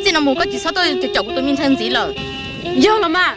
Txij no mus koj tsis txhob tuaj caum kuv tus me ntxhais ntxiv lawm. Yog los mas.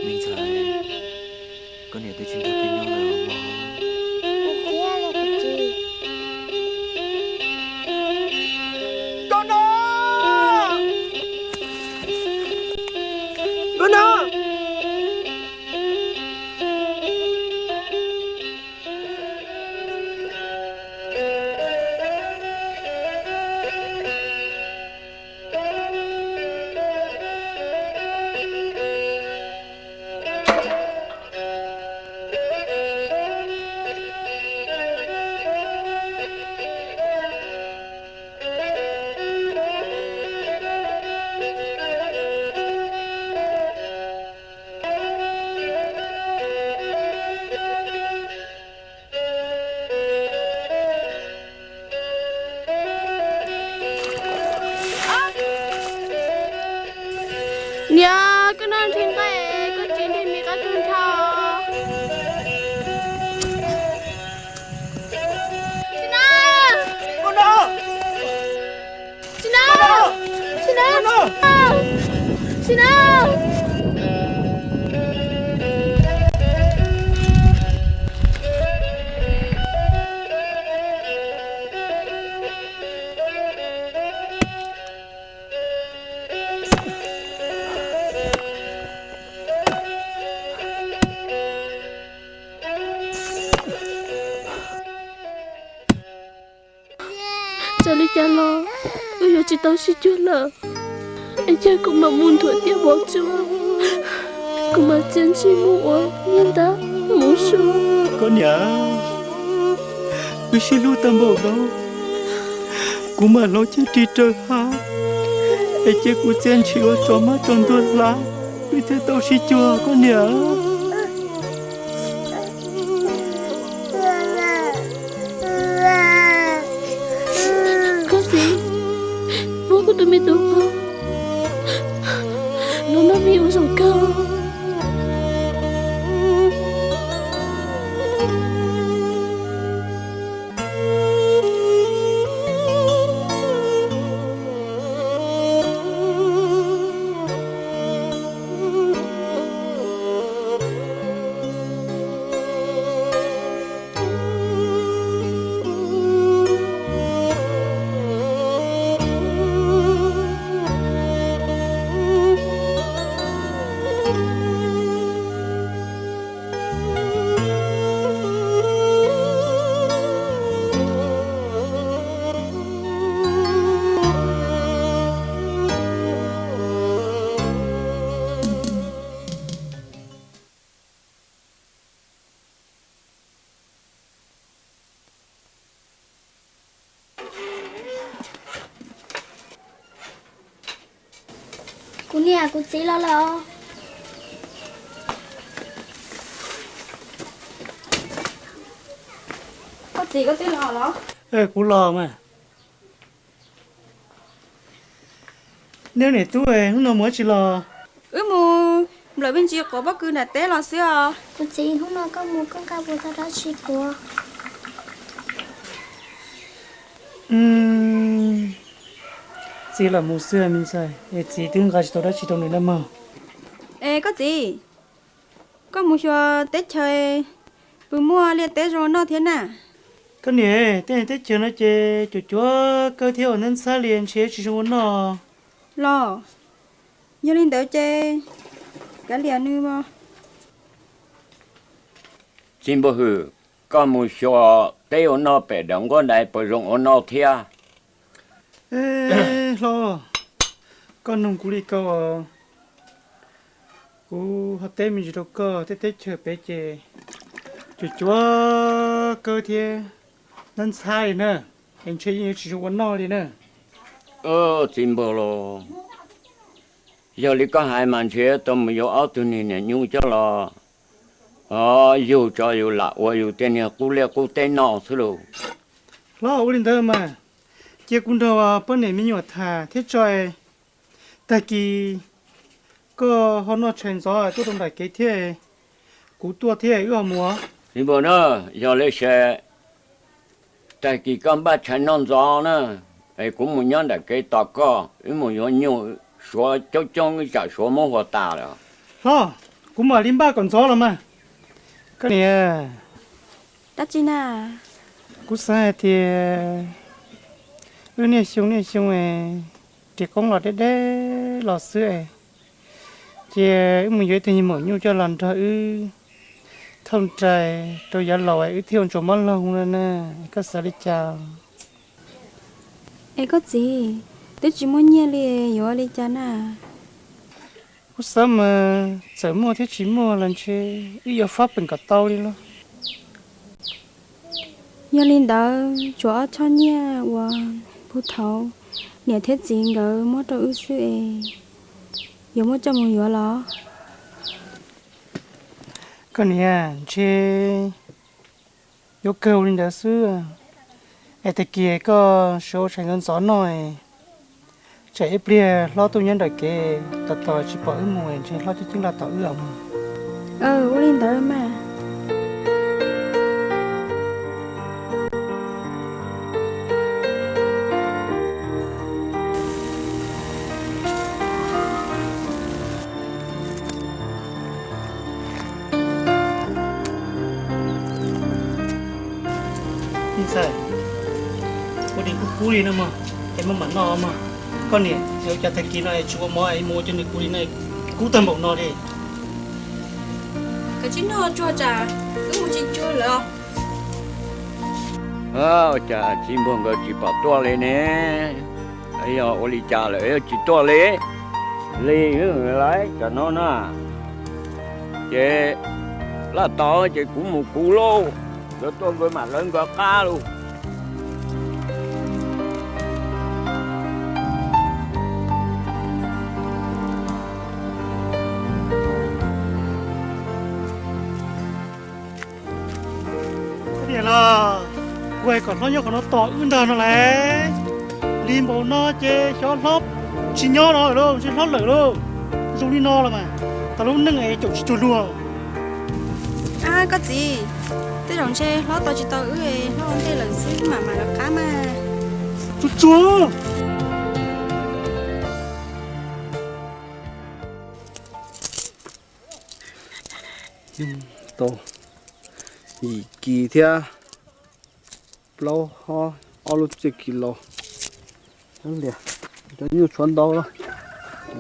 Me ntxhais, koj niam twb tsis nrog peb nyob lawm los mas. Koj no! Koj no! Niam, koj noj nrheg nqaij, koj tsis nrheg me qab kawg nrho. Tsis na! Tsis na! Tsis na! Tsis na! Txawm li cas los wb yuav tsis tau sib cuag lawm. Es yog kuv mam mus nrhuav tiaj vov tsua, kuv mam txiav ntshis mus ua niag ntab mus su. Koj niam, wb sib hlub tau npaum no, kuv mam hloov caj ris raws hav, es cia kuv txiav ntshis ua tso mab tso ntuag hla, wb thiaj tau sib cuag koj niam. Koj txiv, muab kuv tus me tub no noj me ua zaum kawg. Kuv niam kuv txiv los lawm. Koj txiv koj twb los los? Kuv los mas. Neb niam tub, hnub no mus dab tsi los? Wb mus nplawm me ntsis quav pob kws nram teb los xwb os. Kuv txiv, hnub no koj mus koj nqa puas tau dab tsi tuaj? Txiv los mus xwb me ntxhais, es txiv twb nqa tsis tau dab tsi rau nws na mog. Es koj txiv, koj mus xyuas teb chaws puas muaj liaj teb zoo noj thiab na? Koj niam, tej teb chaws no ces cuam cuav kawg thiab ua ntxhab ntxhab li ntshe tsis zoo ua noj. Los, yog li ntawd ces kav liam nws mas. Txiv Npawg Hwm, koj mus xyuas teb ua noj pem daim nquab ntawd puas zoo ua noj thiab? Hlob, koj nug kuv li ko, kuv ho teb me ntsis rau koj, tej teb chaws pem ces cuam cuav kawg thiab ntxhab ntxhab li na, es ntshe yeej yuav tsis zoo ua noj li na. Txiv Npawg los, yog li koj hais mas ntshe tau mus yuav ob tug niag niam nyuj coj los yug tso yus lam ua yus tej niag qub liaj qub teb noj xwb lauj. Hlob, ua li ntawd mas cia kuv nrog poj niam me nyuam tham thiab tso, tag kis koj ho noj tshais ntxov tuaj rau nram kev thiab, kuv tuaj thiab wb ho mus. Txiv Npawg na, yog li ces tag kis koj npaj tshais noj ntxov na, es kuv mus nyob nram kev tos koj, wb mus yuav nyuj, Suav coob coob ib tsam Suav muab hua tas lawm. Hlob, kuv mam li npaj kom ntxov los mas. Koj niam, dab tsi na? Kuv xav hais tias wb niaj xyoo niaj xyoo ris qoob los deb deb los xwb, ces wb mus yuav ib tug niag maum nyuj coj los nrog wb thauj rais rau yav laus wb thiaj ua ntsuas mob laug no na. Koj xav li cas? Es koj txiv, twb tsis muaj nyiaj li, yuav ua li cas na? Kuv xav mas txawm muaj thiab tsis muaj los ntshe wb yuav fab peem kom tau li lauj. Yog li ntawd tsuas ob choj nyiaj uas puag thaud niam thiab txiv nkawd muab rau wb xwb es yuav muab coj mus yuav los? Koj niam, ntshe yuav kawg ua li ntawd xwb. Es tag kis koj sawv ua tshais ntxov ntxov noj, tsam ib pliag hlob tuaj nyob nram kev tos tos tsis pom wb mus ntshe hlob ceeb ceeb los tos wb os. Ua li ntawd mas. Ntxawm, ua di kub kub li no mog, es maj mam noj mog. Koj niam, ua cas tag kis no es tsis ua mov es mus ua cov nws kub li no, kub tag npaum no li. Koj tsis noj tsuag tsam wb mus tsis cuag lawm. Ua cas txiv npawg nkawd tsis pom tuaj li ne? Yog ua li cas lawm tsis tuaj li? Li lawm tsam no na. Ces laj tau ces kuv mus kuv lauj, nkawd tuaj nkawd mam lawv nkawd qab lauj. Niam los, kuv hais kom hlob nyob qhov no tos wb ntag no lauj. Lig npaum no ces xyov hlob tsis nyob no lawm lauj, ntshe hlob lawm lauj. Zoo li no los mas tas lub neej es caum tsis cuag luag. Ab koj txiv, tej zaum ntshe hlob tos tsis tau wb, hlob ua ntej lawm xwb, mam mam lawv qab mas. Tsuag tsuag. Tau yim kis thiab plaub ob lub txiaj kis laus. Lias, cov nyuj tshuav ntau,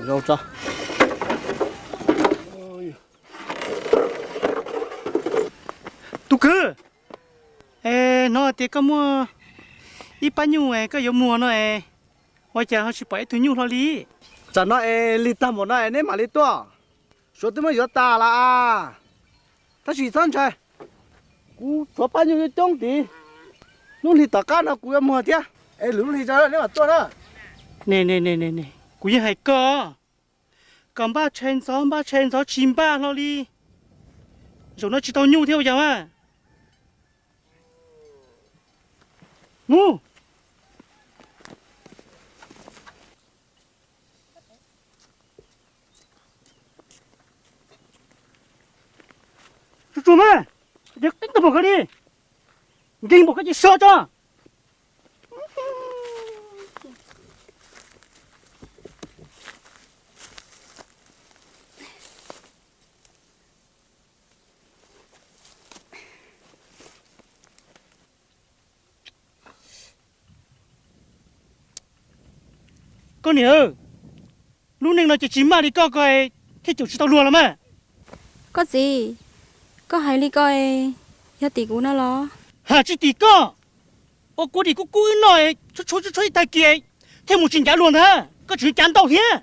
zau tso. Tus kwv, es hnov tias koj muaj ib pab nyuj es koj yuav muag no es, ua cas ho tsis pom ib tug nyuj hlo li? Tsam no es lig tag npaum no es neb mam li tuaj, Suav twb muab yuav tas lawm as. Tab sis txhob ntshai, kuv tshuav pab nyuj coob coob tid, lub hli tom qab no kuv yuav muag thiab. Es lwm lub hli tso neb mam tuaj na. Ne, kuv yeej hais koj kom npaj tshais ntxov npaj tshais ntxov tsis npaj hlo li, zaum no tsis tau nyuj thiab ua cas mas. Mus. Tsuag tsuag mas, qeeb tag npaum koj li, nkeeg npaum koj ces so tso. Koj niam, lub neej no ces tsis maj li koj ko thiaj caum tsis tau luag los mas. Koj txiv, koj hais li ko yog tim kuv no los? Ha, tsis tim koj. Ua kua dis kub kub wb noj, tshuab tshuab tshuab ib tag kis thiaj mus tsis ncav luag ntag, koj tseem cav ntau thiab.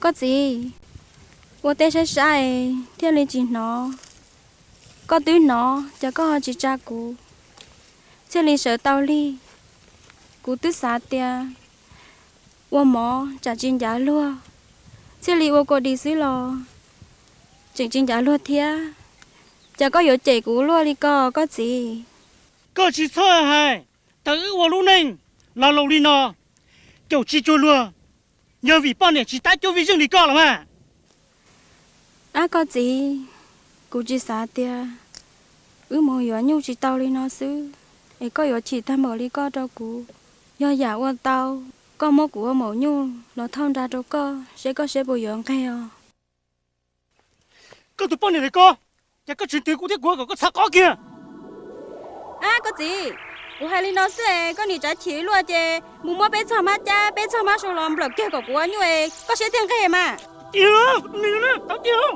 Koj txiv, ua teb saib saib thiaj li tsis hnov. Koj twb hnov ces koj ho tsis tsa kuv, thiaj li sawv tau lig. Kuv twb xav tias ua mov tsam tsis ncav luag, thiaj li ua kua dis xwb los tseem tsis ncav luag thiab. Ces koj yuav cem kuv luaj li ko koj txiv? Koj tsis txhob hais, thaum wb ua lub neej los laus li no, caum tsis tsuag luag, yog vim poj niam tsis tab cuab vij zeej li koj los mas. Ab koj txiv, kuv tsis xav tias wb mus yuav nyuj tsis tau li no xwb es koj yuav chim tag npaum li koj rau kuv. Yog yam ua tau, koj muab kuv ua maum nyuj los thauj nra rau koj seb koj siab puas yuav nqeg os. Koj tus poj niam ntawm koj, ces koj tseem twv kuv thiab kuv kom koj txhav qhov kiag. Ab koj txiv, kuv hais li no xwb es koj niam tsav chim luaj ces mus muab peb txog mab cab peb txog mab su los nplawm kiag kom kuv ua nyuj es koj siab thiaj nqeg mas. Tiag, tus niag no tau tiag.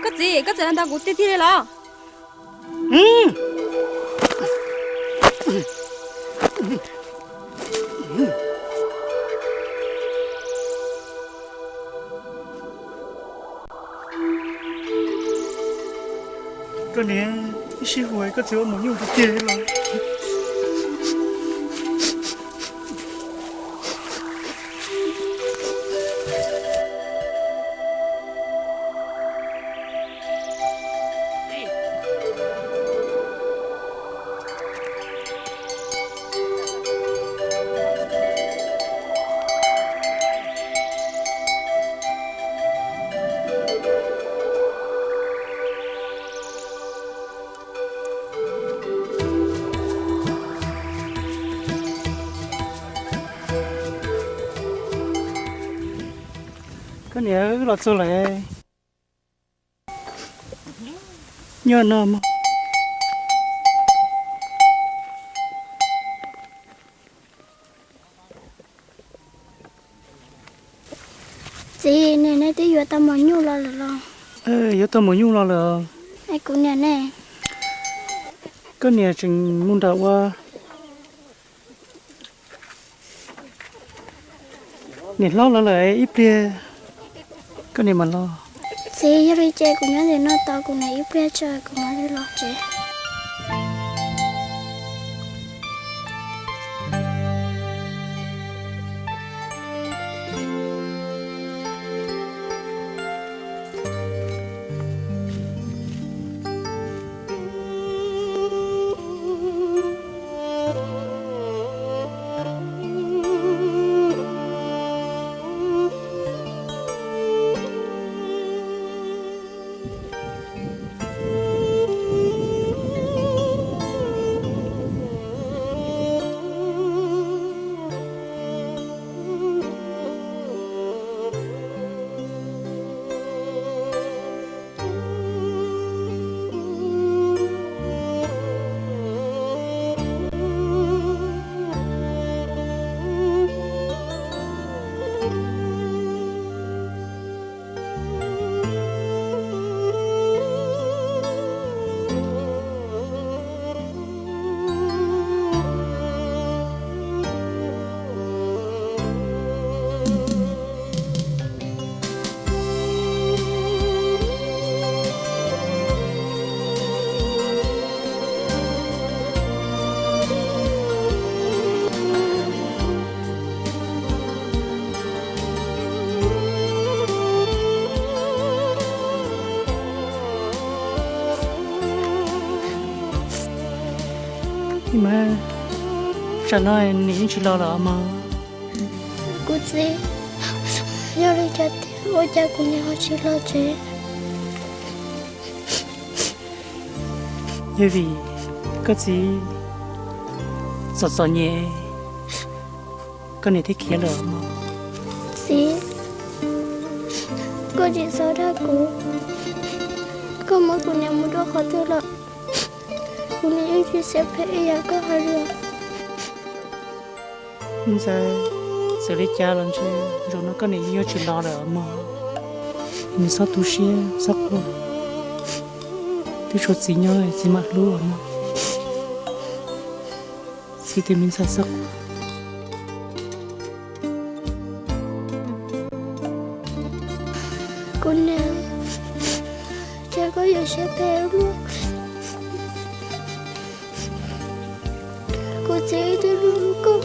Koj txiv, koj txawm los ntaus kuv tiag tiag li los? Koj niam, ib sij huam koj txiv ua maum nyuj tiag tiag li los? Koj niam, wb los txog lawm. Nyob no mog. Txiv, niam, nej twb yuav tau maum nyuj los lawm los? Yuav tau maum nyuj los lawm. Es kuv niam ne? Koj niam tseem mus nram ua niam hlob los lawm, ib pliag koj niam mam los. Txiv, yog li ces kuv nyob ntawm no tos kuv niam ib pliag tso kuv mam li los tsev. Ib mas, tsam no niam yeej tsis los lawm os mog. Kuv txiv, yog li cas tiag ua cas kuv niam ho tsis los tsev? Yog vim Koj txiv, txom txom nyem, koj niam thiaj khiav lawm. Txiv, koj tsis txhob dag kuv. Koj muab kuv niam mus rau qhov twg lawm? Kuv niam yeej tsis siab phem ib yam koj hais li. Ntxawm, txawm li cas los ntshe zaum no koj niam yuav tsis los lawm mog. Nws txhob tu siab, txhob quaj. Twb tshuav txiv nyob, txiv mam hlub mog. Txiv tus me ntxhais, txhob quaj. Kuv niam, cas koj yuav siab phem ua luaj? Kuv txiv twb hlub koj,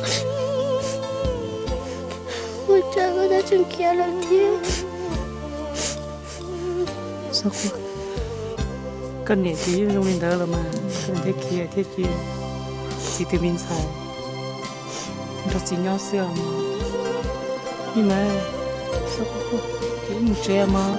ua cas koj tab tseem khiav lawm thiab? Koj niam ces yeej zoo li ntawd los mas, thiaj khiav thiab ces txiv tus me ntxhais nrog txiv nyob xwb os. Ib mas, ces wb mus tsev mog.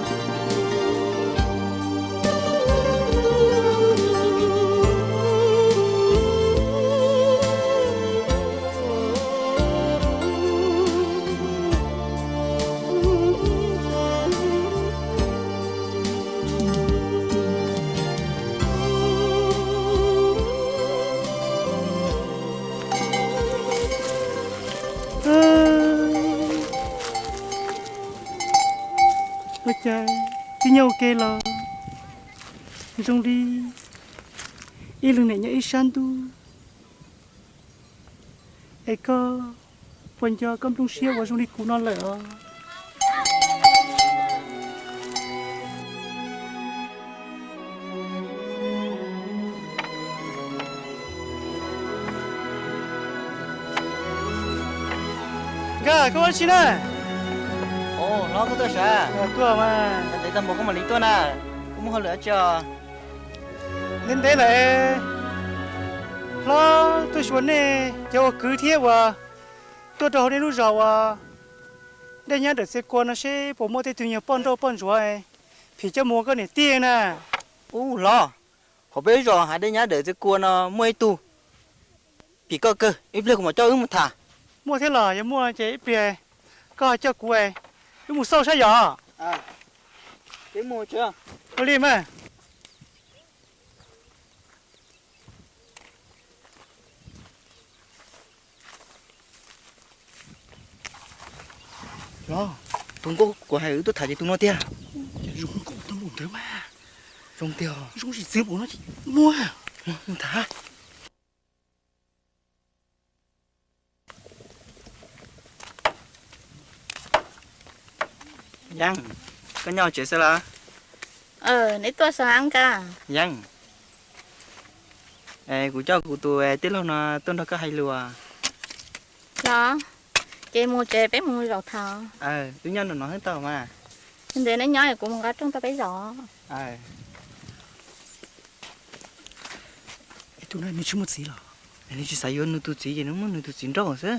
Ua cas twb nyob ua ke los zoo li ib leeg niam nyob ib sab ntuj. Es koj puas nco koj nplooj siab uas zoo li kuv no lawm os? Nkauj, koj ua dab tsi na? Hlob, koj tuaj sav? Tuaj mas. Ntev tag npaum koj mam li tuaj na. Koj muaj hauj lwm dab tsi os? Ntev ntev lawm, hlob tuaj xyuas nej cov ua kwv thiab uas tuaj rau hauv nej lub zos uas dej nyab dawm txiv kua no seb puas muaj tej tug nyuag poj nrauj poj ntsuav phim coj mus ua koj niam tij na. Ub hlob, hauv peb zos hav dej nyab dawm txiv kua no muaj ib tug phim koj kawg, ib pliag kuv mam coj wb mus tham. Muaj thiab los? Yog muaj ces ib pliag koj coj kuv wb mus xauj saib yom. Ua li mas. Los, tus nkauj kuv hais wb tuaj tham ces tus no tiag. Zoo nkauj tau npaum ntawd mas. Zoo tiag. Zoo tsis txiv npaum no ces muaj. Mus tham. Yeej, koj nyob tsev xwb los? Neb tuaj sav Nkauj? Yeej, kuv coj kuv tus tij laug no tuaj nrog koj hais lus. Los, ces mus tsev peb mus zaum tham. Wb nyob nram no xwb tau mas. Ntev neb nyob kuv mus nqa rooj tau peb zaum. Tus no nws tsis muaj txiv los? Nws tsis xav yuav nws tus txiv ces nws muab nws tus txiv nrauj xwb.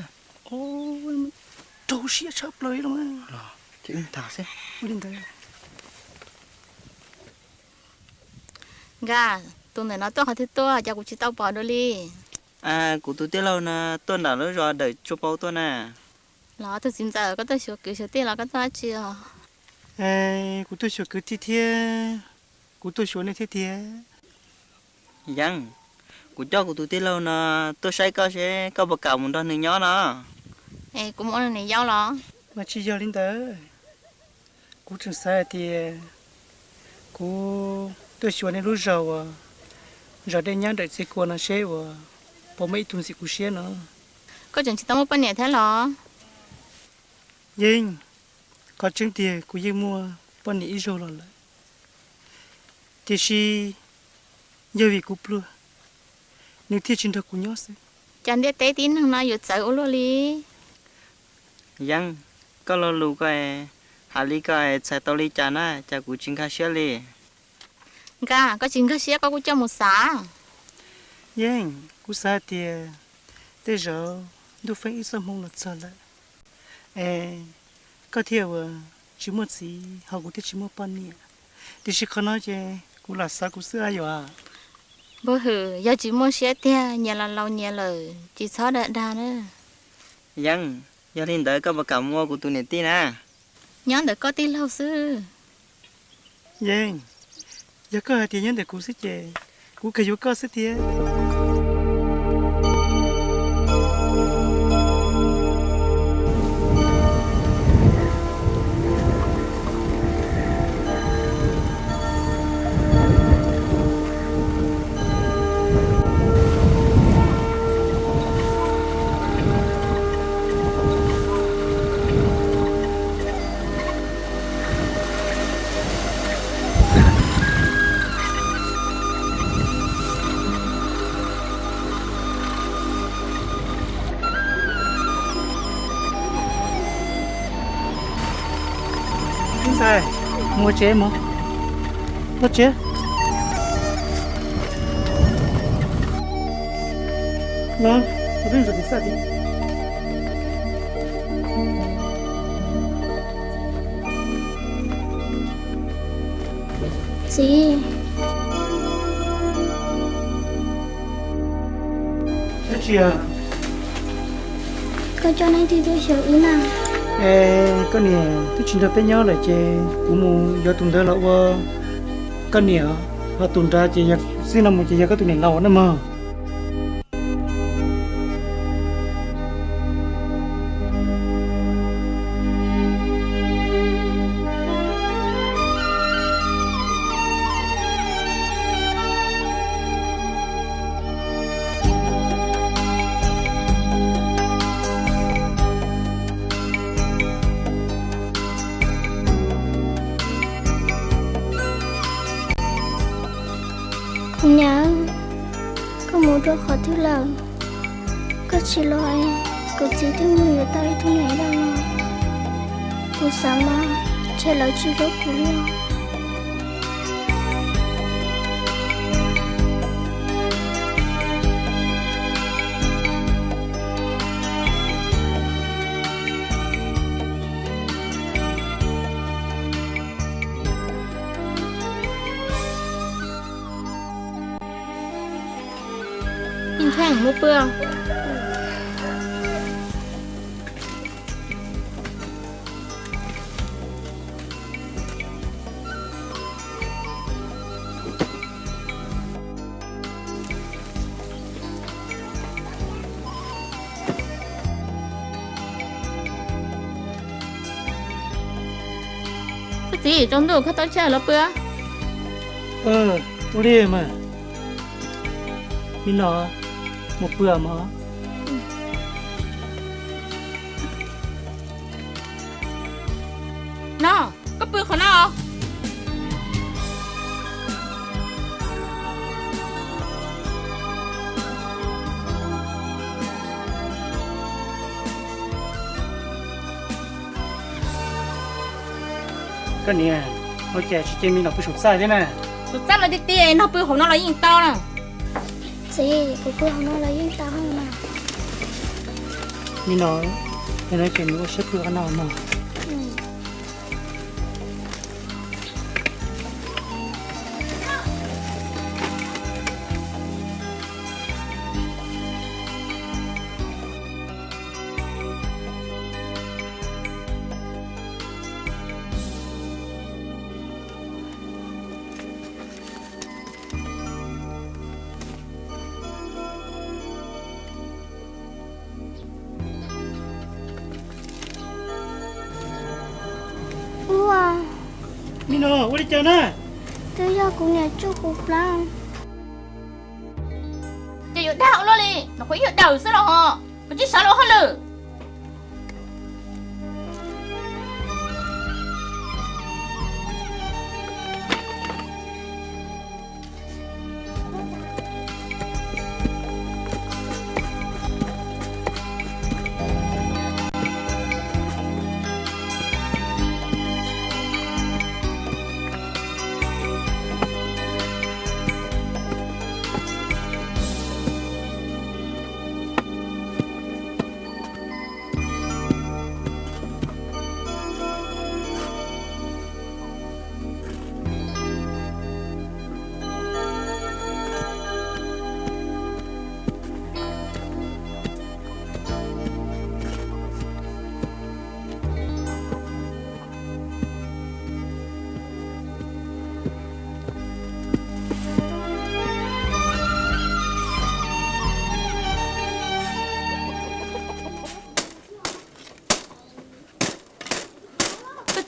Rau siab tshaj plaws li los. Ces wb tham xwb. Ua li ntawd. Nkauj, tus ntawm no tuaj qhov twg tuaj, cas kuv tsis tau pom dua li? Kuv tus tij laug no tuaj nram lub zos dawm tsua paub tuaj na. Los tus txiv ntxawm, koj tuaj xyuas kwv xyuas tij los koj tuaj dab tsi os? Kuv tuaj xyuas kwv tij thiab kuv tuaj xyuas nej thiab tiag. Yeej, kuv coj kuv tus tij laug no tuaj saib koj seb koj puas kam mus nrog nws nyob no. Es kuv mus ua nws niam yau los? Mas tsis yog li ntawd. Kuv tseem xav hais tias kuv tuaj xyuas nej lub zos uas zos dej nyab dawm txiv kua no seb uas puas muaj ib tug ntxim kuv siab no. Koj tseem tsis tau muaj poj niam thiab los? Yeej, qhov tseeb tiag kuv yeej muaj poj niam ib zaug los lawm, tiam sis yog vim kuv pluag, nws thiaj tsis nrog kuv nyob xwb. Cas ntiaj teb tib neeg no yuav txawv ua luaj li? Yeej, koj lo lus ko, hais li ko txhais tau li cas na, cas kuv tsis nkag siab li. Nkauj, koj tsis nkag siab koj kuj coj mus xav. Yeej, kuv xav hais tias tej zaum ntuj feeb ib txoj hmoo los txog lawm es koj thiaj uas tsis muaj txiv ho kuv thiaj tsis muaj poj niam. Tiam sis qhov no ces kuv lam xav kuv xwb a yom. Npawg Hwm, yog tsis muaj siab tiag, nyias los laus nyias lawm, tsis txhob dag dag na. Yeeb, yog li ntawd koj puas kam mus ua kuv tus niam tij na? Nyob ntawm koj tij laug xwb. Yeeb, yog koj hais tias nyob ntawm kuv xwb ces kuv kawg yuav koj xwb tiag. Ntxhais, mus ua tsev mog. Ua tsev. Los, ua peb mus saum kev xaj tid. Txiv. Dab tsi? Koj coj leej twg tuaj xyaum wb na? Es koj niam twb tsis nrog peb nyob lawm ces kuv mus yuav tus ntawd los ua koj niam, ho tus nrad ces yog xij no mus ces yog koj tus niam laus na mog. Kuv niam, koj mus rau qhov twg lawm? Koj tsis los, kuv txiv twb mus yuav tau ib tug niam laus los. Kuv xav mas ntshe lawv tsis hlub kuv li os. Ib ntheej mus pw. Koj txiv, tsaus ntuj koj tau tshaj los pw. Ua li mas. Nim no mus pw mog. No, koj pw qhov no. Koj niam, ua cas tsis cia me nom pw saum txaj thiab na? Saum txaj no tiag tiag, no pw hauv no los yeej tau na. Txiv, kuv pw hauv no los yeej tau na. Me nom, yog no ces nws ua siab pw qhov no mog. Ua, me nom, ua li cas na? Twb yog kuv niam tsuj kuv plab. Ces yuav dag ua luaj li, no qhuav yog daws xwb los ho, koj tsis sawv los hauj lwm.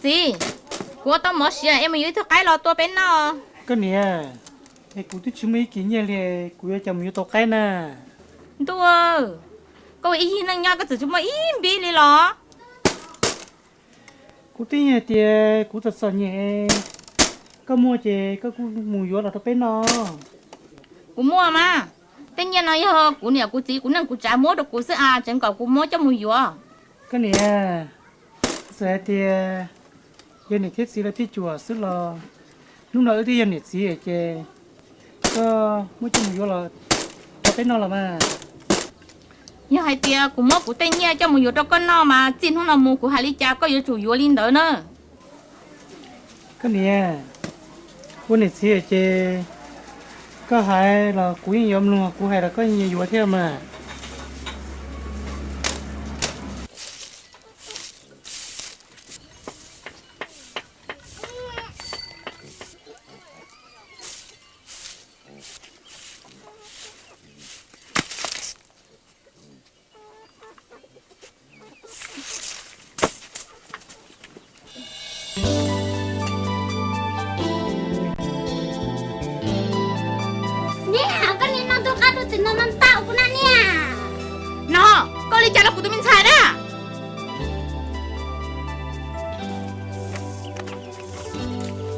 Txiv, kuv ua tau mov siav, es mus yuav ib tug qaib los tua peb noj. Koj niam, es kuv twb tsis muaj ib kis nyiaj li, kuv yuav cas mus yuav tau qaib na? Ntuj, koj ua ib yig neej nyob koj txawm tsis muaj ib npib li los? Kuv twb hais tias kuv txom txom nyem, koj muaj ces koj kuj mus yuav los rau peb noj. Kuv muaj mas, tej nyiaj no yog kuv niam kuv txiv kuv neej kuv tsav muab rau kuv xwb as, tseev kom kuv muab coj mus yuav. Koj niam, txawm hais tias yog niam thiab txiv lawv pij cuam xwb los hnub no wb twb yog niam txiv ces koj muab coj mus yuav los rau peb noj los mas. Yog hais tias kuv muab kuv tej nyiaj coj mus yuav rau koj noj mas txij hnub no mus kuv hais li cas koj yuav tsum yuav li ntawd na. Koj niam, ua niam txiv ces koj hais los kuv yeej yuav mloog, kuv hais los koj yeej yuav thiab mas. Niam, koj niam no tus qab tus twm no mas ntaus kuv na niam. No, koj li cas rau kuv tus me ntxhais na?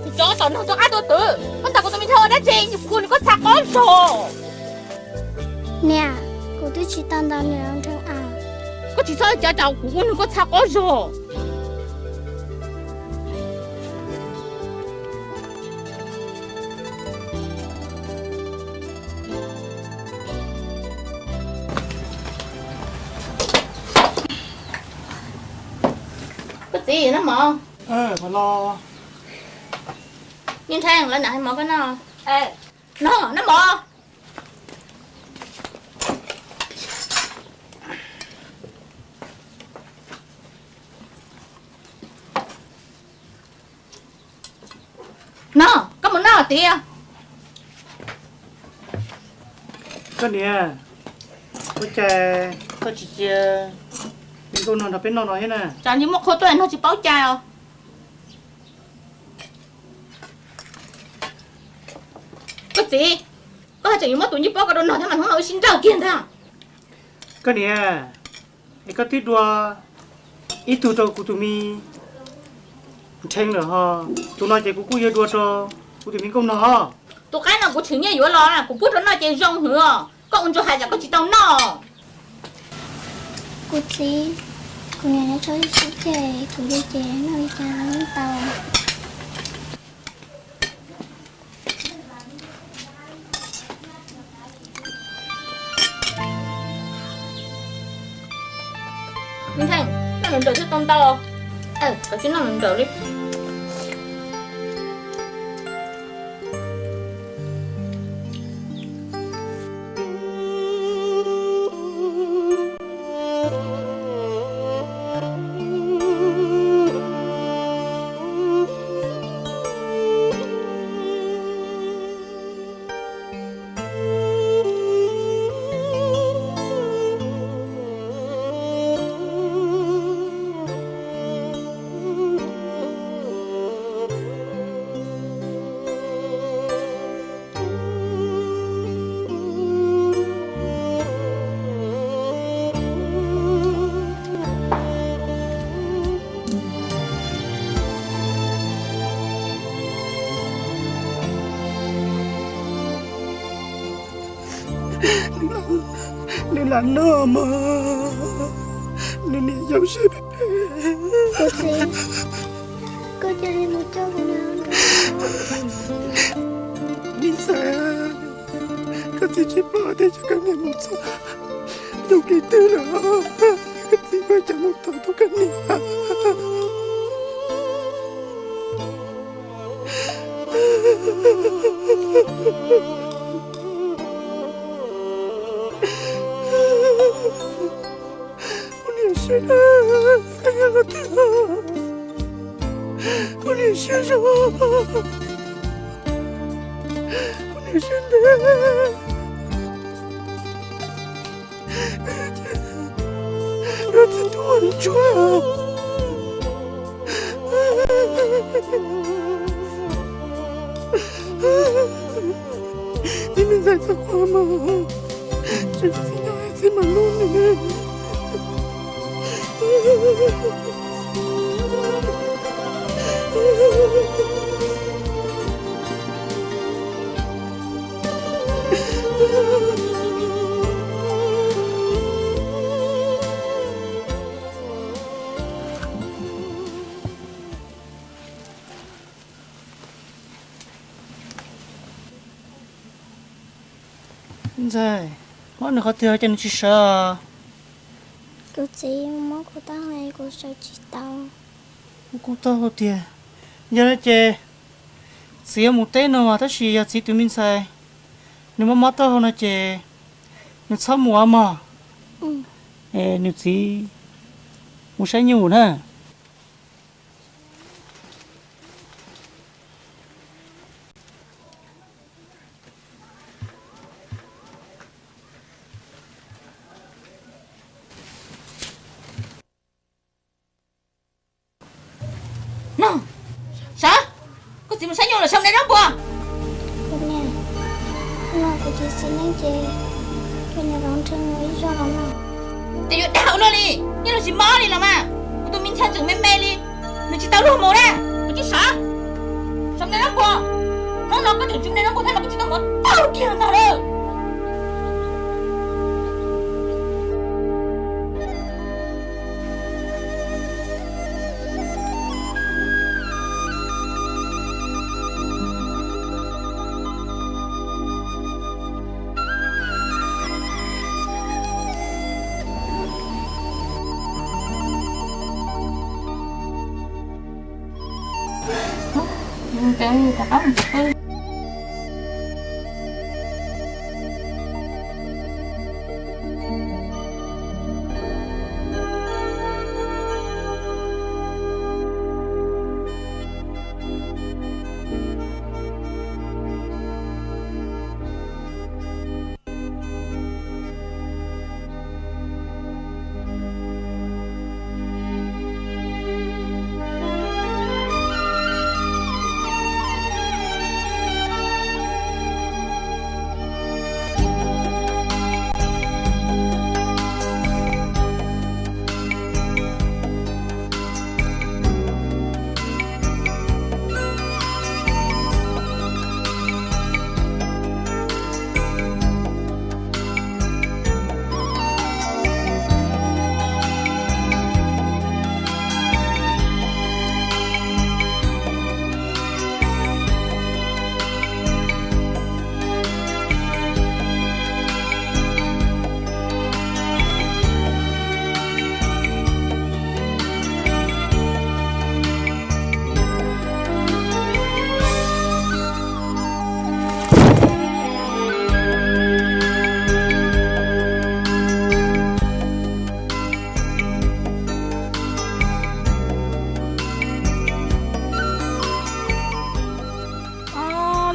Tus tsov tom noog tus qab tus twm, koj ntaus kuv tus me ntxhais ua dab tsi? Kuv hu nws koj txha qub zog. Niam, kuv twb tsis tau ntaus nws los nrheev as. Koj tsis txhob cav cas kuv hu nws koj txha qub zog. Koj txiv, noj mov. Me ntxhais, lawv niam hais mov koj noj. No, noj mov. No, koj mus noj tiag. Koj niam, ua cas koj tsis cia me nkauj no nrog peb noj no thiab na? Tsam nws muaj qhua tuaj no tsis paub cai os. Koj txiv, koj haj tseem yuav muab tus ncej pob ko rau nws thiab mas hnub no wb sib nrauj kiag ntag. Koj niam, es koj twb dua ib tug rau kuv tus me ntxhais lawm ho, tus no ces kuv kuj yuav dua rau kuv tus me nkauj no. Tus qaib no kuv tseem nyiam yuav los, kuv pub rau noj ces zoo hwv os. Koj ua ntsuag hais tsam koj tsis tau noj. Kuv txiv, kuv niam nyob tso ib sib ceg, kuv li ces noj li cas los yeej tau. Me ntxhais, noj nws nrawm thiaj tau ntau. Koj tsis noj nws nrawm li. Nws lam noj mog, nws niam yau siab phem phem. Koj cia li mus coj kuv niam. Me ntxhais, koj txiv tsis paub tias koj niam mus txog nyob qhov twg lawm, koj txiv ua cas mus thov tau koj niam. Kuv niam siab, koj nyob qhov twg? Kuv niam siab zog, kuv niam siab ntev. Koj txiv tuaj ntsuag. Txiv me ntxhais txhob quaj mas, tsis txiv nyob txiv mam hlub nws. Ntxawm, mob nws qhov twg ces nws tsis sawv? Kuv txiv, mob kuv taub hau, kuv sawv tsis tau. Kuv kuj taub hau tiag. Yog no ces txiv yuav mus teb no mas, tab sis yog txiv tus me ntxhais nws mob mob taub hau no ces nws txhob mus mog. Es nws txiv mus saib nyuj na. No, sav, koj txiv mus saib nyuj los sav ne rab npua? No kuv txiv xis neej ces koj nyob los nrog ib zaug los no. Ces yuav dag ua luaj li, yeej los tsis mob li los mas. Kuv tus me ntxhais tseem me me li, nws tsis tau luag mus na. Kuv tsis sav, sav ne rab npua. Hnub no koj tseem tsis ne rab npua thiab no kuv tsis tau mus tau kiag ntag lawm.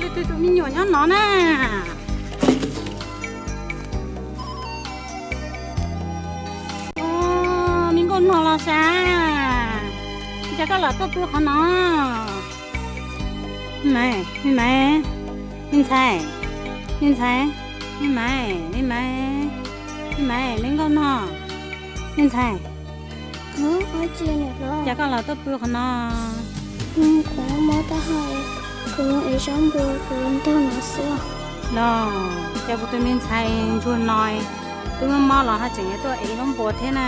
Leej twg tus me nyuam nyob no na? Me nkauj nog los sav, cas koj los tuaj pw qhov no? Me maiv, me maiv, me ntxhais, me ntxhais, me maiv, me maiv, me maiv, me nkauj nog, me ntxhais. Cas koj los tuaj pw qhov no? Kuv mob taub hau, kuv ev zaub npua kuv los nrog no xwb. Los, cas kuv tus me ntxhais ntsuag no twb mob mob los ho tseem tuaj ev zaub npua thiab na.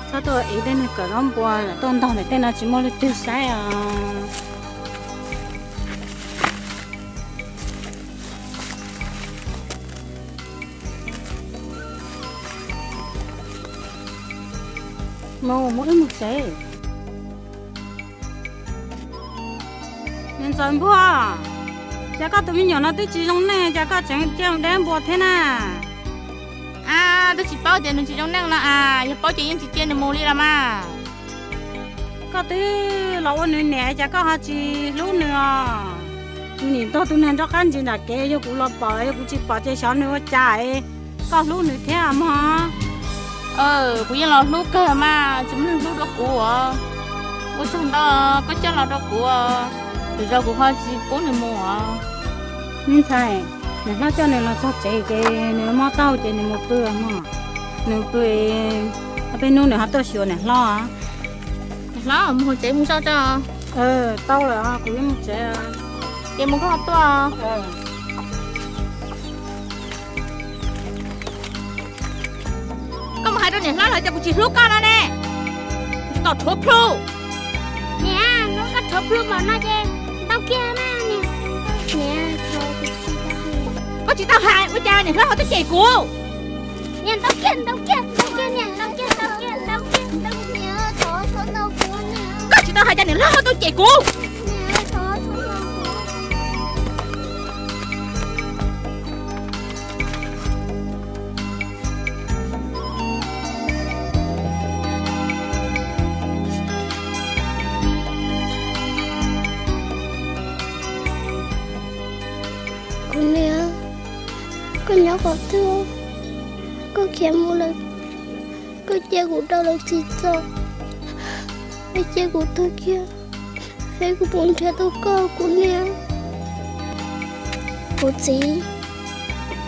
Txhob tuaj ev tej neeg kawm zaub npua tuaj ntog ntawm tej no tsis muaj leej twg saib os. Mus, mus wb mus tsev. Niam ntxawm npua, cas koj tus me nyuam no twb tsis zoo neej cas koj tseem cia mus de npua thiab na? A, twb tsis paub tias nws tsis zoo neej no a, yog paub ces yeej tsis cia nws mus li los mas. Koj twb los ua nws niam cas koj ho tsis hlub nws os? Nws nim ntaug tus neeg nraub qab ntsis nram kev, yog kuv los pom, yog kuv tsis pom ces xyov nws ua cas es koj hlub nws thiab mog. Kuv yeej los hlub kawg mas, tsis muaj neeg hlub dua kuv os. Ua tsaug ntau koj coj los rau kuv, lwm zaus kuv ho tsis pub nws mus os. Me ntxhais, niam hlob coj nws los txog tsev ces nws mob taub hau ces nws mus pw mog. Nws pw, peb hnub nws ho tuaj xyuas niam hlob. Niam hlob, mus hauv tsev mus tso tso. Tau lawm, kuv yuav mus tsev. Ces mus koj ho tuaj. Koj mus hais rau niam hlob lawv tias kuv tsis hlub koj no ne. Tsis tau rhuav plhu. Niam, hnub koj rhuav plhu npaum no ces ntau kiag na niam. Niam, koj tsis tau hais, ua cas niam hlob ho tuaj cem kuv? Niam, ntau kiag, ntau kiag, ntau kiag niam, ntau kiag, ntau kiag, ntau kiag, ntau kiag. Koj tsis tau hais cas niam hlob ho tuaj cem kuv. Kuv niam, koj nyob qhov twg? Koj khiav mus lawm, koj cia kuv rau lawv tsis txog, koj cia kuv tuag kiag, es kuv puas nrhiav tau koj kuv niam? Kuv txiv,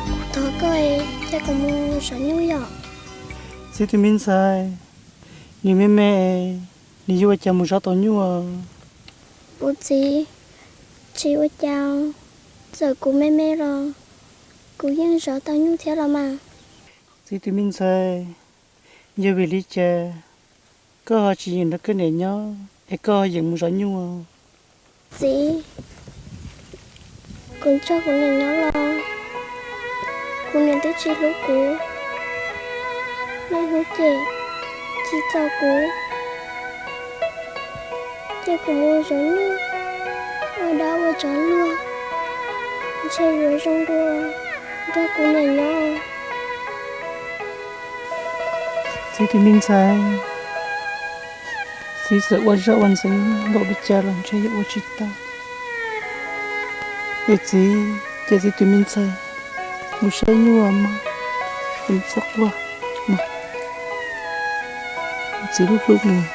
kuv thov koj es cia kuv mus zov nyuj yom. Txiv tus me ntxhais, nws me me, nws yuav ua cas mus zov tau nyuj? Kuv txiv, tsis ua cas, txawm kuv me me los kuv yeej zov tau nyuj thiab los mas. Txiv tus me ntxhais, yog vim li cas koj ho tsis yeem nrog koj niam nyob es koj ho yeem mus zov nyuj? Txiv, kuv nrog kuv niam nyob los kuv niam twb tsis hlub kuv, niaj hnub cem tsis txaus kuv, ces kuv mus zov nyuj ua dab ua tsov luag, ntshe yuav zoo dua nrog kuv niam nyob. Txiv tus me ntxhais, txiv txawm ua zaj ua ntxeev npaum li cas los ntshe yuav ua tsis tau. Es txiv, ces txiv tus me ntxhais mus saib nyuj mog, txhob quaj mog, txiv hlub hlub nws.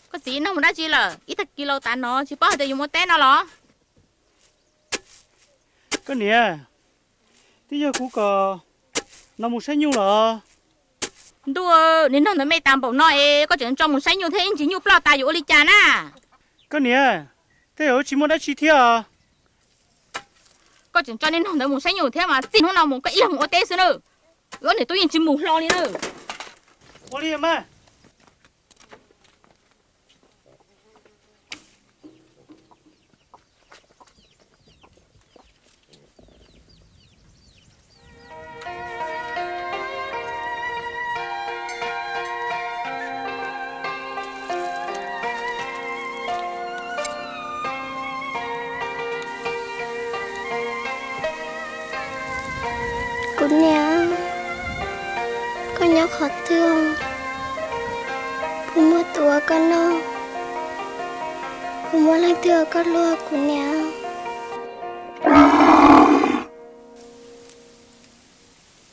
Koj txiv, noj mus dab tsi lawm? Ib tag kis laus tas no tsis paub hais tias yuav mus ua teb no los? Koj niam, twb yog kuv kom no mus saib nyuj los. Ntuj, niag noog ntawd me tas npaum no es koj tseem tso mus saib nyuj thiab, ib ntsis nyuj ploj tas yuav ua li cas na? Koj niam, tej zaum tsis muaj dab tsi thiab os. Koj tseem tso niag noog ntawd mus saib nyuj thiab mas txij hnub no mus koj ib leeg mus ua teb xwb na. Wb ob niam tub yeej tsis mus hlo li na. Ua li mas. Kuv niam, koj nyob qhov twg? Puas muaj tus uas koj noj? Puas muaj leej twg uas koj hlub, kuv niam?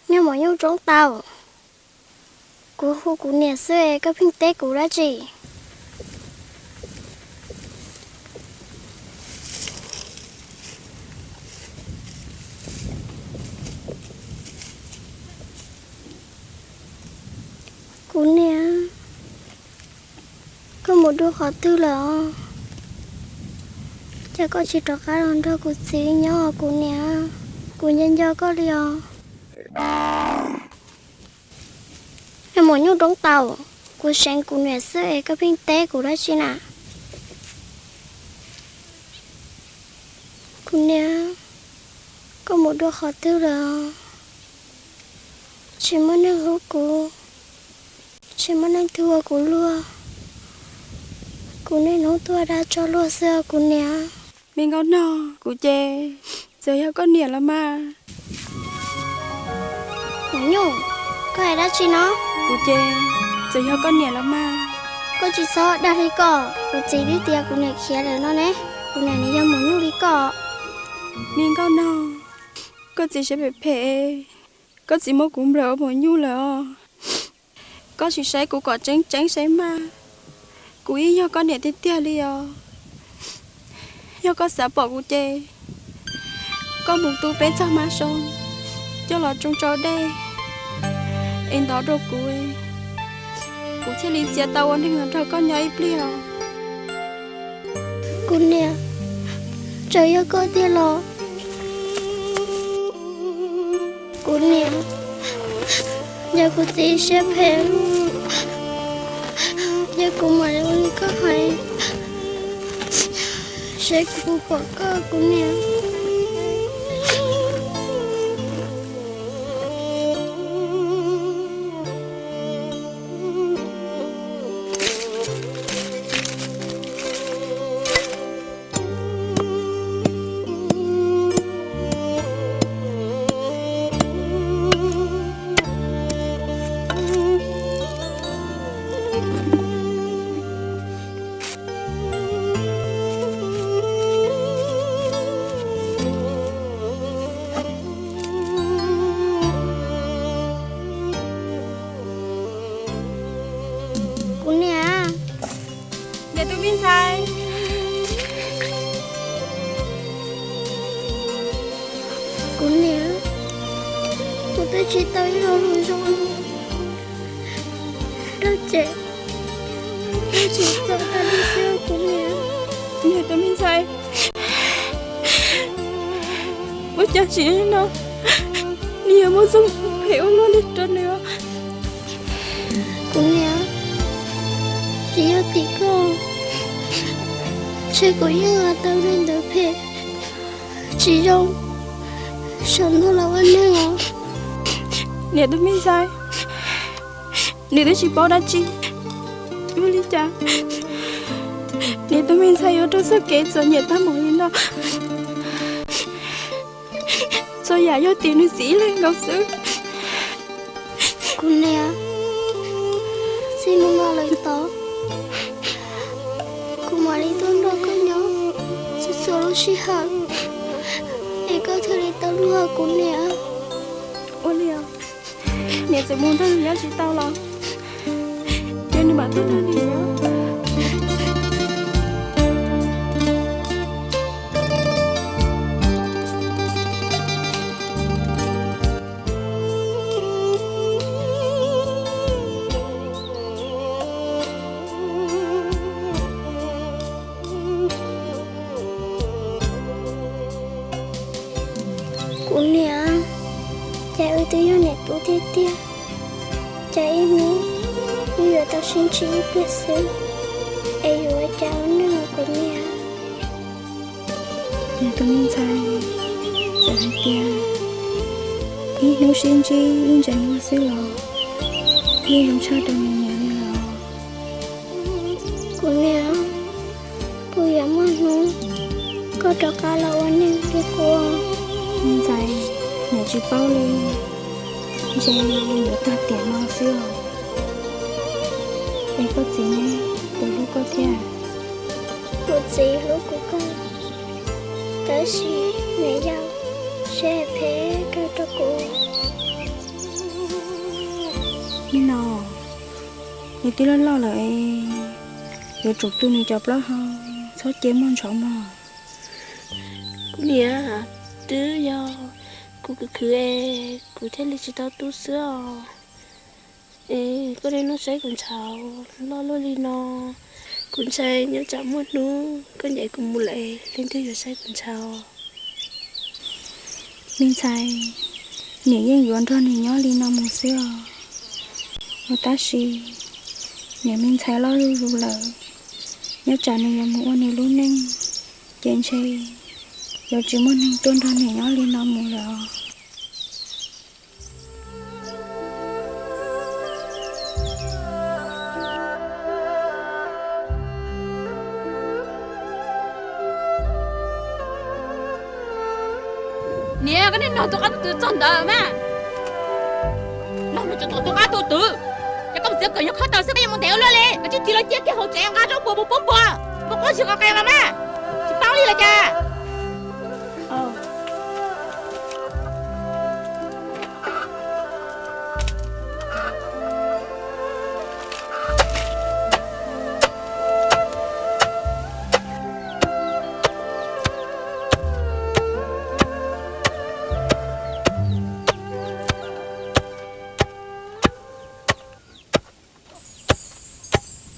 Niag maum nyuj roob taub, kuv hu kuv niam xwb es koj pheej teb kuv dab tsi? Kuv niam, koj mus dua qhov twg lawm os? Cas koj tsis rov qab los nrog kuv txiv nyob os kuv niam? Kuv nco nco koj li os. Niag maum nyuj roob taub, kuv seev kuv niam xwb es koj pheej teb kuv dab tsi na? Kuv niam, koj mus dua qhov twg lawm? Tsis muaj neeg hlub kuv, Tsis muaj neeg twg ua kuv luag, kuv niaj hnub tuaj dag tso luag xwb os kuv niam. Me nkauj nog, kuv ces txawm yog koj niam los mas. Maum Nyuj, koj hais dab tsi no? Kuv ces txawm yog koj niam los mas. Koj tsis txhob dag li ko, kuv txiv twb tias kuv niam khiav lawm no ne, kuv niam nws yog Maum Nyuj li ko. Me nkauj nog, koj txiv siab phem phem, koj txiv muab kuv nplawm ua Maum Nyuj lawm os. Koj sim saib kuv kom tseeb tseeb saib mas, kuv yeej yog koj niam tiag tiag li os. Yog koj xav pom kuv ces koj mus tu peb txog mab soo coj los tsoo tsau dej es ntov rau kuv, kuv thiaj li txiav tau ua neeg los nrog koj nyob ib pliag os. Kuv niam, txawm yog koj tiag los kuv niam, yog kuv txiv siab phem, yog kuv mam li ua li koj hais, seb kuv puas pom koj kuv niam. Kuv niam. Niam tus me ntxhais. Kuv niam, kuv twb tsis tau ib lo lus zoo li. Dab tsi, dab tsi txog tag li xwb kuv niam. Niam tus me ntxhais, ua cas tsis no, nws yuav muaj txoj hmoov phem ua luaj li rau nws. Kuv niam, tsis yog tim koj, ntshe kuv yeej ua tau li ntawd phem tsis zoo, saum ntuj los ua neeg os. Niam tus me ntxhais, nws twb tsis paub dab tsi, ua li cas niam tus me ntxhais yuav raug txoj kev txom nyem tag npaum li no? Txhua yam yog tim nws txiv ib leeg nkaus xwb. Kuv niam, txij hnub no lawm tod, kuv mam li tuaj nrog koj nyob txhua txhua lub sij hawm, es koj thiaj li tau luag kuv niam. Ua li os, niam txawm mus nrog nws nyob tsis tau los, ces nws mam tuaj nrog nws nyob. Kuv niam, cas wb twb yog niam tub tiag tiag, cas ib hnub wb yuav tau sib ntsib ib pliag xwb, es yuav ua cas ua neej os kuv niam? Niam tus me ntxhais, txawm hais tias ib hnub sib ntsib ib ntsais muag xwb los yeej zoo tshaj rau niam li los. Kuv niam, puas yuav muaj hnub koj rov qab los ua neeg li kuv? Me ntxhais, niam tsis paub li, ntshe yuav tag tiam no xwb os. Es koj txiv ne, puas hlub koj thiab? Kuv txiv hlub kuv kawg, tab sis niam yau siab phem kawg rau kuv. Nim no nws twb loj loj lawm, yuav tsum tu nws cov plaub hau, txhob cia muaj ntshauv mog. Kuv niam, twb yog kuv khwv khwv es kuv thiaj li tsis tau tu xwb os. Es koj niaj hnub saib kuv ntshaus loj luaj li no, kuv ntshai nyob tsam muaj hnub koj ncaim kuv mus lawm leej twg yuav saib kuv ntshaus. Me ntxhais, niam yeej yuav nrog nws nyob li no mus xwb os. Tab sis niam me ntxhais loj zuj zus lawm, nyob tsam nws yuav mus ua nws lub neej, ces ntshe yuav tsis muaj neeg tuaj nrog niam nyob li no mus lawm os. Koj niaj hnub tus qab tus twv txog ntawd mas, los mus tso tom tus qab tus twv, ces koj mus txiav kom nyob khob tau xwb, koj yuav mus ntev ua luaj li. Koj tsis tig los cia kiag hauv tsev nqa zaub puas puas puas puas, puas quaj tsis qe los mas, tsis paub li los cas.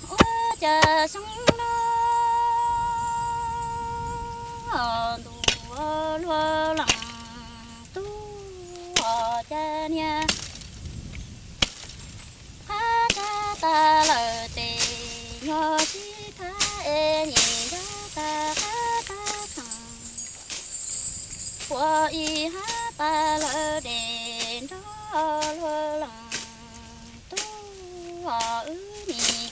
Ua cas xyoo no ntuj luaj lees tub, ua cas niag qab tsa tas lawm tes nyuag sib thab es nim nrab tas qab pab pheej, ua ib hab tas lawm des nrab luaj lees tub, wb nim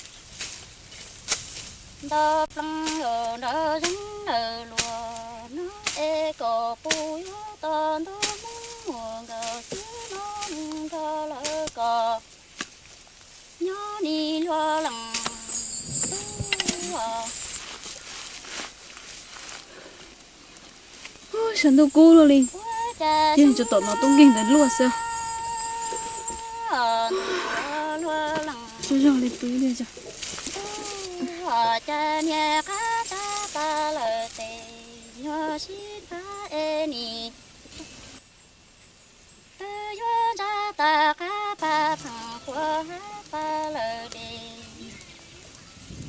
nto plees nraum zoov ntawm luag no es kom puj yuav tau ntuj muab muag nkaus xwb no nrog lawv kom nyob nim luaj lees tub. Sav ntuj kub luaj li, yeej tsuas tom no tub nkeeg ntawd luaj xwb. Luaj lees tub, ua cas niag qab tsa tas lawm tes nyuag sib thab es nim twb yuav ntsa tas qab pab pheej, ua hab tas lawm des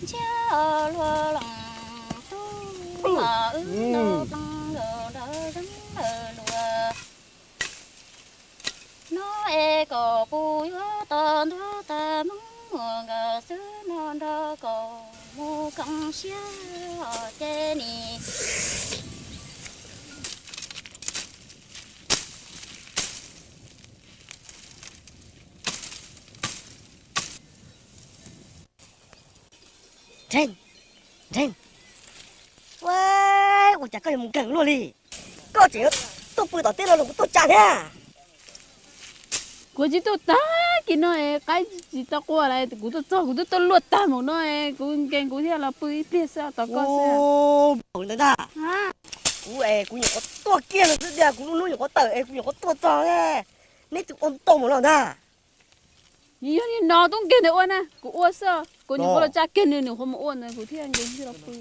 ntsiag luaj lees tub, wb nto plees nraum zoov ntawm luag no es kom puj yuav tau ntuj tas muab muag nkaus xwb no nrog kom mus koom siab os ces nim Nrheeb, Nrheeb, ua, ua cas koj yuav mus nkeeg luaj li? Koj tseem tuaj pw tom teb no los kuv tuaj tsa thiab. Kuv tsis tuaj tag kis no es qaib tsis tau qua lawm, kuv tuaj txog kuv twb tuaj luaj tag mus no es kuv nkeeg kuv thiaj los pw ib pliag xwb tos koj xwb. Ntawd ntag. Kuv es kuv nyuam qhuav tuaj kiag no xwb tiag, kuv lub hnub nyuam qhuav tawm es kuv nyuam qhuav tuaj txog. Neb twb ua ntau mus no ntag. Nws yog niag no tub nkeeg ntawd ua na, kuv ua xwb, kuv nyuam qhuav los tsa kiag nws, nws qhuav mus ua ntawd kuv thiaj nkeeg thiaj los pw.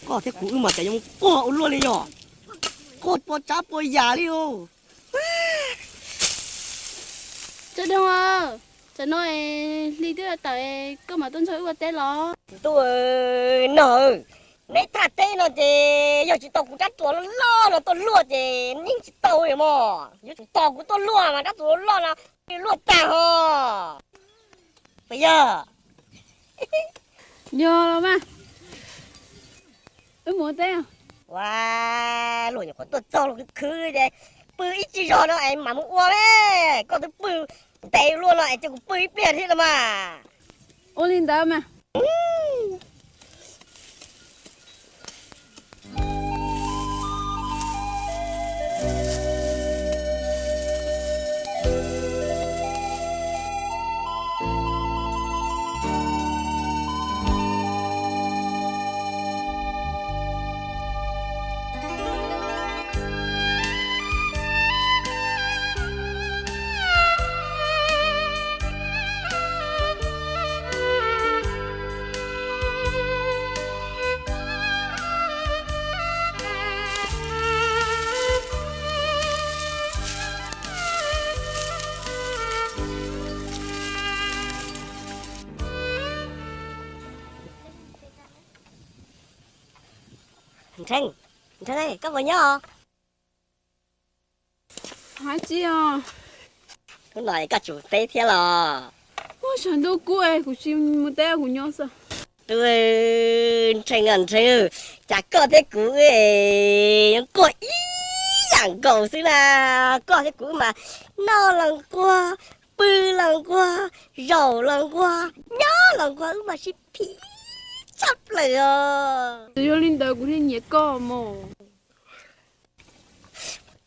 Koj thiab kuv wb mas cas yuav mus quaj ua luaj li yog, quaj puas tsav puas yam li os. Tsav Doog, tam no hli twb tawm koj mam tuaj nrog wb ua teb los? Tub, no, neb thaj teb no ces yog tsis tau kuv rab txuas loj loj no tuaj luaj ces yeej tsis tau li mog. Yuav tsum tau kuv tuaj luaj mas rab txuas loj loj no luaj tag ho. Puas yog? Yog los mas. Wb mus ua teb. Ua, luag nyuam qhuav tuaj txog luag khwv khwv ces pw ib tsig zog no es mam mus ua me. Koj twb pw ntev luaj no es cia kuv pw ib pliag thiab los mas. Ua li ntawd mas. Nrheeb, Nrheeb, koj puas nyob? Hais tsis os. Hnub no koj tsum teb thiab los? Ua, sab ntuj kub es kuv tsis mus teb, kuv nyob xwb. Tub, Nrheeb, Nrheeb, cas koj thiab kuv quaj ib yam nkaus xwb na. Koj thiab kuv mas noj los nquag, pw los nquag, zaum los nquag, nyob los nquag, wb mas sib phim tshaj plaws os. Yog li ntawd kuv thiaj nyiam koj mog.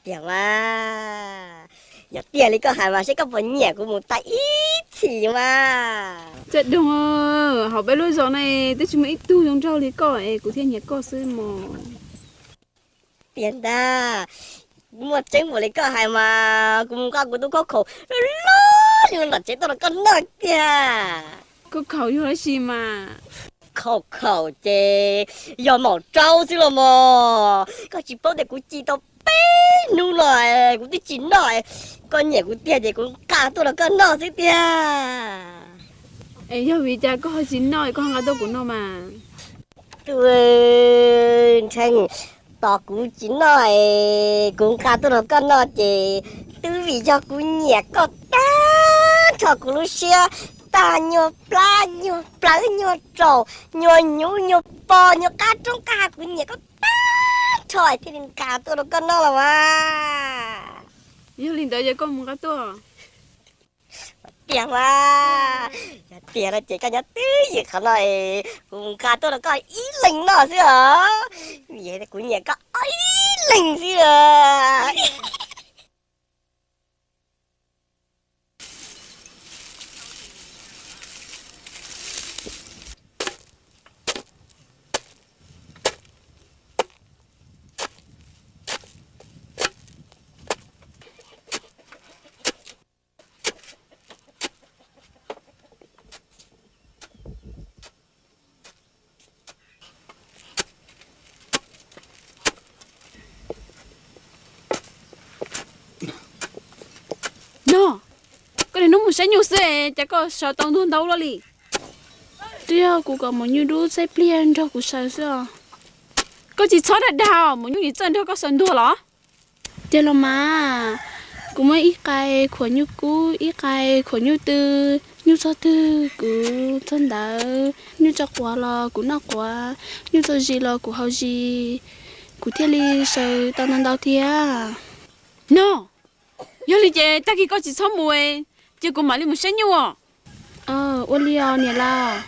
Tiag mas, yog tiag li koj hais mas seb koj puas nyiam kuv mus tag ib txhis mas. Caj Doog, hauv peb lub zos no twb tsis muaj ib tug zoo nraug li koj es kuv thiaj nyiam koj xwb mog. Tiag ntag, muaj tseeb npaum li koj hais mas kuv mus nqa kuv tus khaub khaum loj loj li no tom tsev tuaj rau koj noj tiag. Khaub khaum yog dab tsi mas? Khaub khaum ces yog maum raub xwb los mog. Koj tsis paub tias kuv ci tau peb hnub no kuv twb tsis noj, koj nyiam kuv tiag ces kuv nqa tuaj rau koj noj xwb tiag. Es yog vim cas koj ho tsis noj koj ho nqa tuaj kuv noj mas? Tus Nrheej, tos kuv tsis noj es kuv nqa tuaj rau koj noj ces twb vim yog kuv nyiam koj tag nrho kuv lub siab, tag nyuag plab nyuag plawv nyuag raum nyuag hnyuv nyuag pos nyuag qab roob qab hav, kuv nyiam koj tag nrho thiaj li nqa tuaj rau koj noj los mas. Yog li ntawd ces koj mus nqa tuaj. Tiag mas, yog tiag no ces koj nyob twj ywm qhov no es kuv mus nqa tuaj rau koj ib leeg noj xwb os. Vim kuv nyiam koj ib leeg xwb os. No, koj niaj hnub mus saib nyuj xwb es cas koj sawv tau ntuag ntau luaj li? Twb yog kuv kom maum nyuj dub txaij pliag nrog kuv sawv xwb os. Koj tsis txhob dag dag os, maum nyuj nim txawj nrog koj sawv ntuag los? Tiag los mas, kuv muab ib qai khuam nyuj kub, ib qai khuam nyuj tw, nyuj txog twg kuv txog ntawd, nyuj tso quav los kuv noj quav, nyuj txo zis los kuv haus zis, kuv thiaj li sawv tau ntau ntau thiab. No, yog li ces tag kis koj tsis txhob mus, ces kuv mam li mus saib nyuj os. Ua li os niam laus.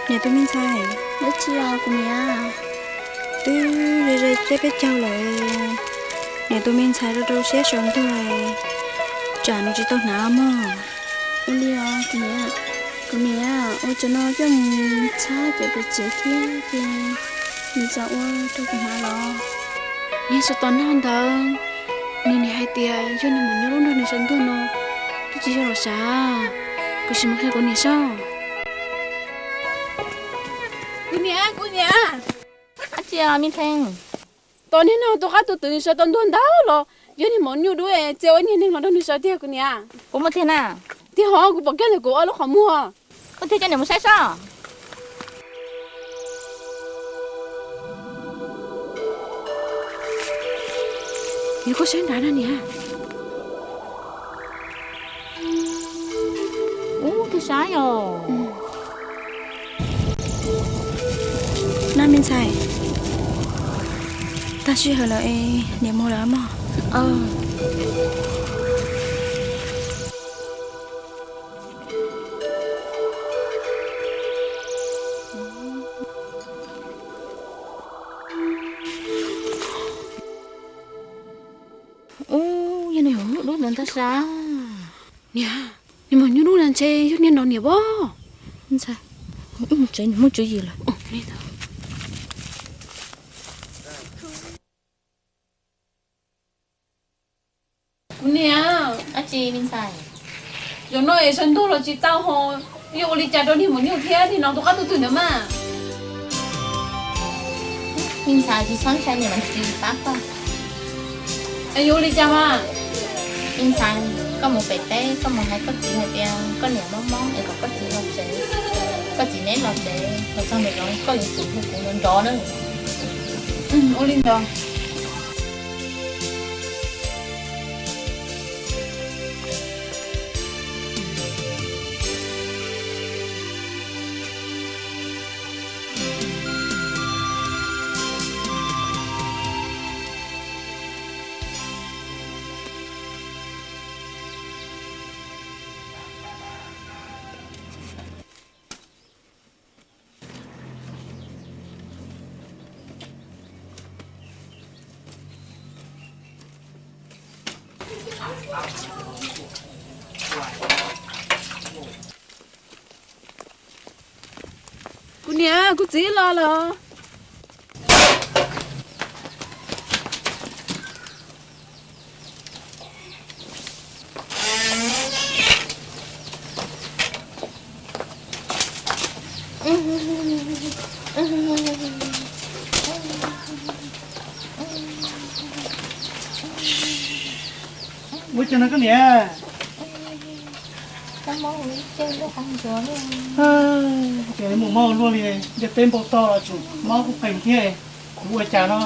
Niam tus me ntxhais, dab tsi os kuv niam? Twb ze ze peb peb caug lawm, niam tus me ntxhais rau rau siab sawv ntuag, tsam nws tsis tau hnav mog. Ua li os kuv niam, kuv niam, ua tsav no coj mus txhab cov pem tsev thiab ces nws txawm ua rau kuv hnav los. Niag saum tod nag ntawd, nws nim hais tias yog nws maum nyuj dub nrog nws sawv ntuag no, twb tsis yog los sav. Kuv sim mus qhia kuv niam saib. Kuv niam, kuv niam. Dab tsi me ntxhais? Tos niag no tus qab tus twm nws sawv tau ntuag ntau los, yog niag maum nyuj dub txia ua niag neeg los nrog nws sawv tiag kuv niam. Puas muaj tiag na? Tiag hov, kuv pom kiag ntawm kuv ob lub qhov muag. Koj thiaj coj niam mus saib sob. Niam, koj saib nrad na niam. Ub, twb saib os. Na me ntxhais, tag sij hawm lawm es niam mus lawm mog. Ub, yog nws maum nyuj dub ntawd Niam, niag maum nyuj lub na ntshe yog niag no niam pob. Ntxhais, wb mus tsev, nws muaj tswv yim lawm. Kuv niam, zaum no es sawv ntuj los tsis tau ho, yuav ua li cas rau niag maum nyuj thiab niag no tus qab tus twg ntawd mas? Me ntxhais, tsis txhob ntshai, niam tsis pab koj. Es yuav ua li cas mas? Me ntxhais, koj mus pem teb, koj mus hais koj txiv hais tias koj niam mob mob es kom koj txiv los tsev. Koj txiv neb los tsev, los txog ntawm no koj yuav tsum hu kuv nrov nrov na. Ua li ntawd. Kuv niam, kuv txiv los lawm. Ua cas no koj niam? Ces mus mob luaj li, ntiaj teb npau taws los tseem mob kuj qees thiab, kuv ua cas no?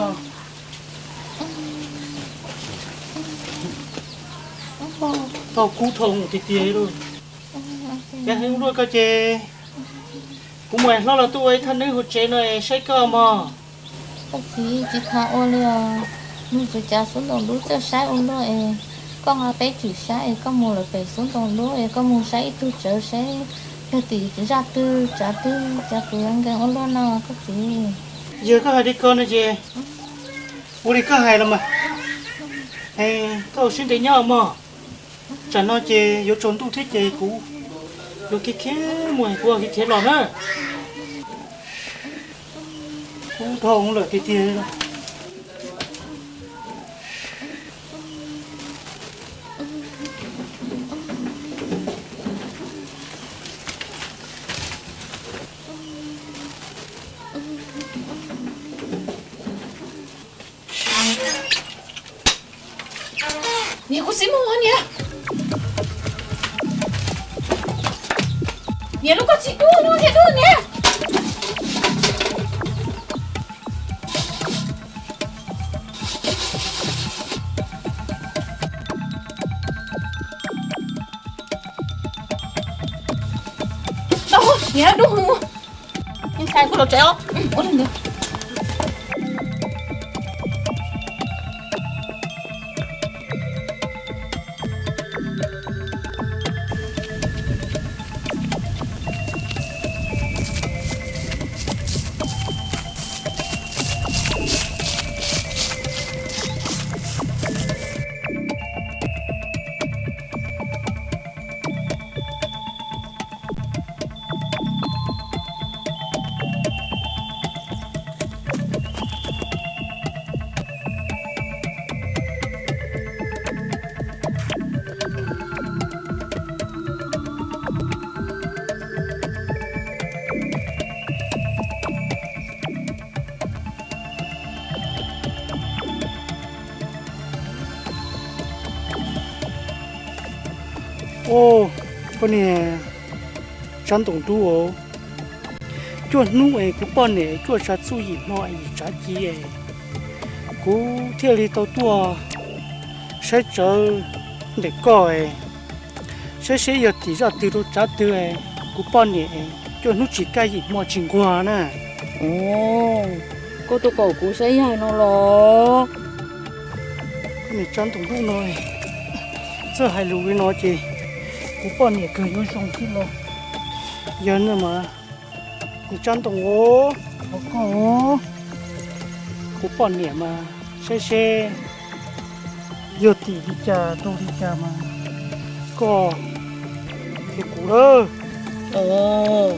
Tau kub dhau tiag tiag li. Yog heev luaj koj ces kuv mus hais hlob los tuaj ua ib thaj neeb hauv tsev no es saib koj mog. Koj txiv, tsis tas ua li os. Mus tsuas cav xub ntaus lub txawj saib ua luaj es, koj nqa peb tswm saib es koj mus lawm pem xub ntaus lub es koj mus saib ib tug tsawv saib yog tim zaj twg tsav twg, cas kuv yuav nkees ua luaj no koj txiv. Yog koj hais li ko no ces ua li koj hais los mas. Koj ua siab ntev nyob mog. Tsam no ces yuav tsaus ntuj thiab ces kuv yuav khiav khiav mus, kuv khiav khiav los na. Kub dhau lawm tiag tiag. Niam, kuv xib mug niam. Niam, lub koj tsis dub, lub niam dub niam. Tau, niam, dub mus. Ntxhais, kuv los tsev os. Au, koj niam, Tsab Ntoos Dub, cuaj hnub es kuv poj niam cuaj tsav txuj yim hmo yim tsav ci es kuv thiaj li tau tuaj saib tsawv ntawm koj es saib seb yog tim zaj twg rau tsav twg es kuv poj niam cuaj hnub tsis kaj yim hmo tsis nquag na. Koj tuaj koom kuv saib yaig no los? Koj niam, Tsab Ntoos Dub no txawj hais lus li no ces kuv poj niam kawg yuav zoo thiab los. Yog no mas, niam Tsab Ntoos Dub, thov koj, kuv poj niam mas saib seb Yog tim li cas rau li cas mas koj qhia kuv lawm. Os,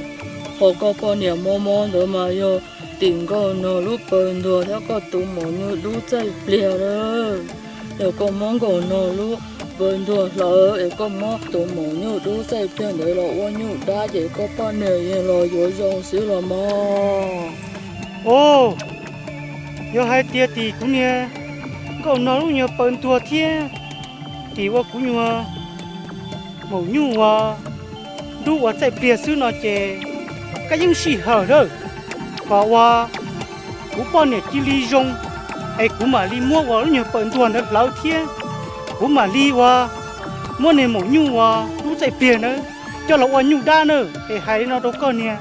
qhov koj poj niam mob mob ntawd mas yog tim nkauj nog lub paws ntuag thiab koj tus maum nyuj dub txaij pliag lawm. Yog koj muab nkauj nog lub paws ntuag hlawv es koj muab tus maum nyuj dub txaij pliag ntawd los ua nyuj dab ces koj poj niam yeej los yuav zoo xwb los mas. Os, yog hais tias tim kuv niag nkauj nog lub nyuag paws ntuag thiab tim ua kuv nyuag maum nyuj uas dub uas txaij pliag xwb no ces koj yeej sij hawm lawm kom uas kuv poj niam cia li zoo, es kuv mam li muab uas lub nyuag paws ntuag ntawd hlawv thiab kuv mam li uas muab niag maum nyuj uas dub txaij pliag ntawd coj los ua nyuj dab na. Es hais li no rau koj niag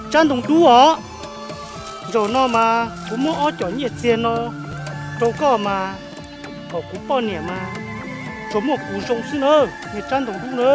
tsab ntoo dub os, zaum no mas kuv muab ob com nyiaj txiag no rau koj mas kom kuv poj niam mas tsuas muaj kuv zoo xwb na, niag tsab ntoo dub na.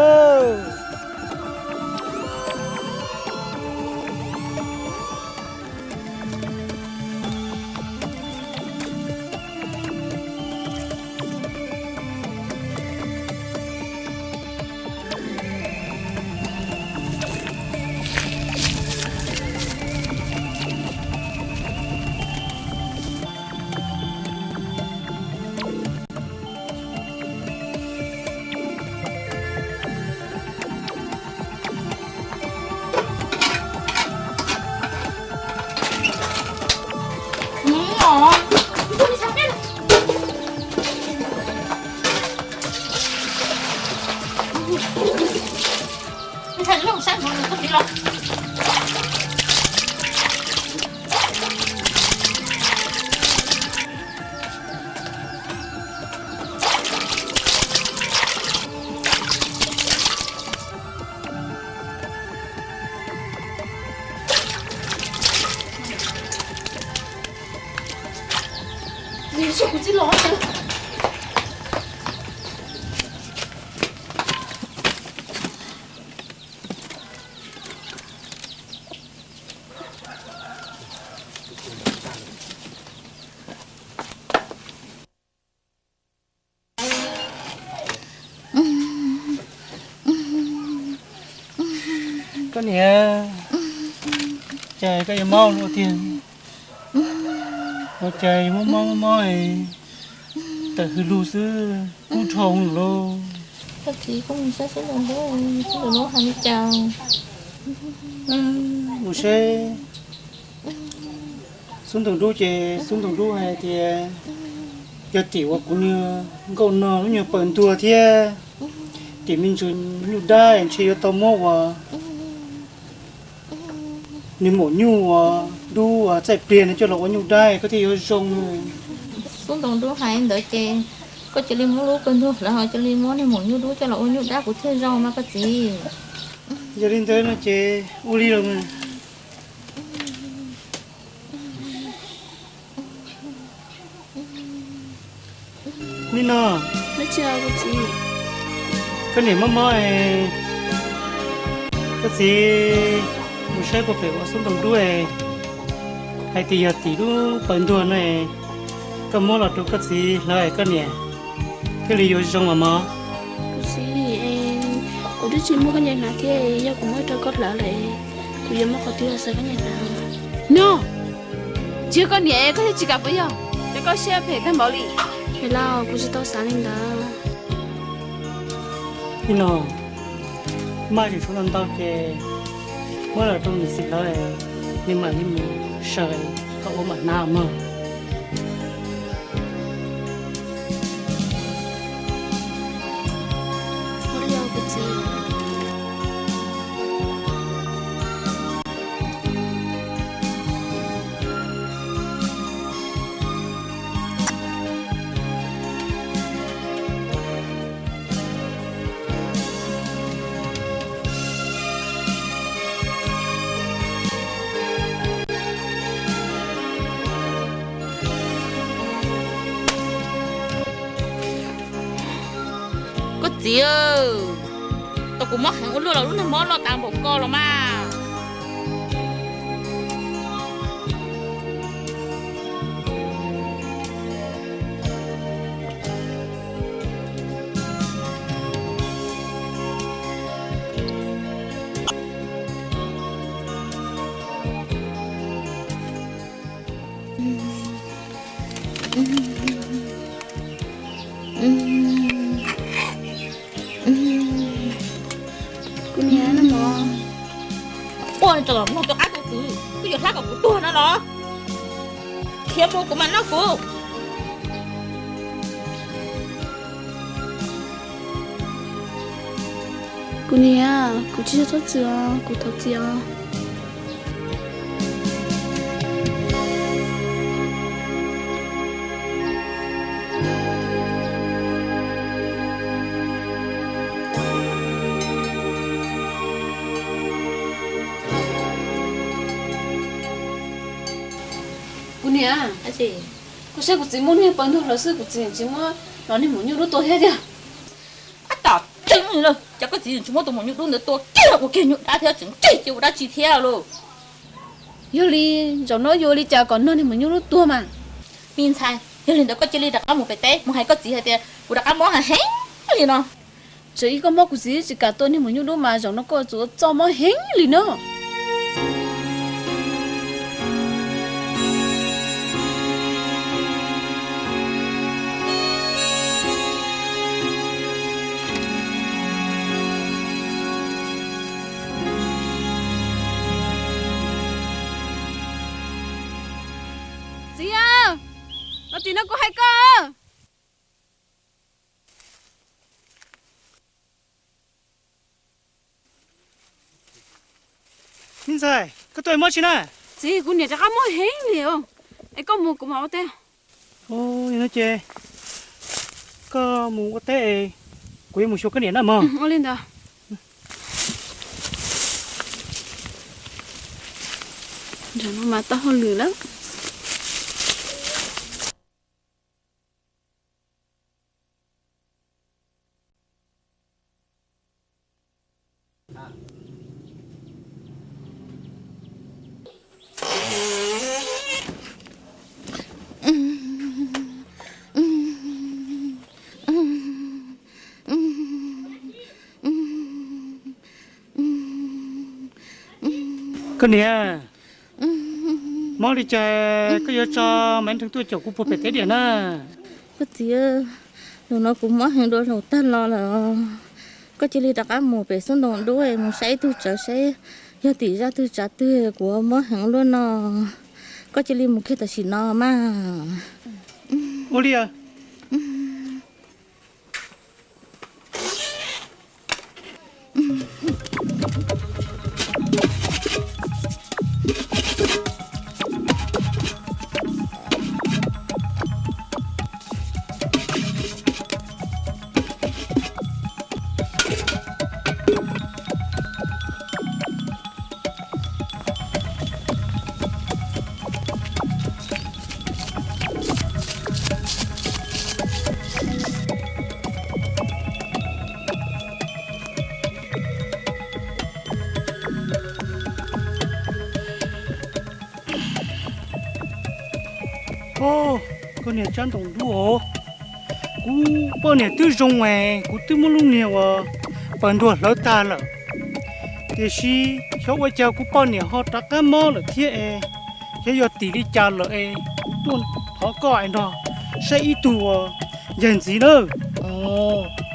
Koj niam, cas koj yuav mob ua luaj tiag? Ua cas yuav mob mob mob mob tawm hws lug xwb, kub dhau lawm lauj. Koj txiv, koj mus saib xub ntaus dub, xub ntaus dub hais li cas? Mus saib xub ntaus dub ces xub ntaus dub hais tias yog tim uas kuv niag nkauj nog lub nyuag paws ntuag thiab tim me ntsis nyuj dab ntshe yuav tau muab uas niag maum nyuj uas dub uas txaij pliag no coj los ua nyuj dab koj thiaj yuav zoo. Xub ntaus dub hais ntawd ces koj cia li muab lub paws ntuag hlawv, cia li muab niag maum nyuj dub coj los ua nyuj dab kuv thiaj zoo mas koj txiv. Yog li ntawd no ces ua li los mas. Nim no, koj niam mob mob, koj txiv mus saib puag pem uas xub ntaus dub, hais tias yog tim lub paws ntuag no, koj muab los rau koj txiv hlawv koj niam thiaj li yuav zoo os mog. Kuv txiv, kuv twb tsis muaj koj niam hnav thiab, yog kuv muab rau koj hlawv lawm, kuv yuav muab qhov twg los xav koj niam hnav. No, tsis yog koj niam koj thiaj tsis kam puas yog? Ces koj siab phem tag npaum li. Hais los kuv tsis tau xav li ntawd. Nim no, maj tseem tshuav ntau ntau ces muab los rau niam txiv hlawv, nws mam li mus saws thaum ua mam hnav mog. Koj txiv, tau kuv mob heev ua luaj los lub nag mob loj tas npaum ko los mas. Kuv niam, no mog, quaj tso los mloog tus qab tus twg, twb yuav hlab kom kuv tuag no los. Khiav mus, kuv mam noj kuv. Kuv niam, kuv tsis yog txhob txwm os, kuv thov txim os. Kuv niam, kuv saib kuv txiv muab niag pawg ntuag hlawv xwb, kuv txiv tsis muab los niag maum nyuj dub tua thiab tiag. Ab tom tseeb li, cas koj txiv tsis muab tus maum nyuj dub ntawd tua kiag ua kiag nyuj dab thiab tseem ntseg cia ua dab tsi thiab lauj? Yog li zaum no yuav ua li cas kom nrog niag maum nyuj dub tuag mas? Me ntxhais, yog li ntawd koj cia li rov qab mus pem teb mus hais koj txiv hais tias kuv rov qab mob heev li no. Tseem ib koj mob kuv txiv tsis kam tua niag maum nyuj dub mas zaum no koj txuas txoj mob heev li no. Txiv, los tim no kuv hais koj. Me ntxhais, koj tuaj mob tsi na? Txiv, kuv niam rov qab mob heev li, es koj mus kuv mam ua teb. Ces koj mus ua teb, kuv yuav mus xyuas koj niam na mog. Ua li ntawd. Nram no mas tau hauj lwm lawm. Koj niam, mob li cas koj yuav tso Maiv Nreeg tuaj caum kuv puag pem teb diam na? Koj txiv, zaum no kuv mob heev dua zaum tag los lawm. Koj cia li rov qab mus pem xub ntoos dub mus saib ib tug tsawv saib yog tim zaj twg tsav twg, kuv mob heev luaj no. Koj cia li mus kiag tam sim no mas. Ua li. Koj niam Tsab Ntoos Dub os, kuv poj niam twb zoo es kuv twb muab lub niag uas pawg ntuag hlawv tag lawm, tiam sis xyov ua cas kuv poj niam ho rov qab mob lawm thiab es, xyov yog tim li cas lawm es kuv tuaj thov koj es nrog saib ib tug uas yawg ntxiv nawb.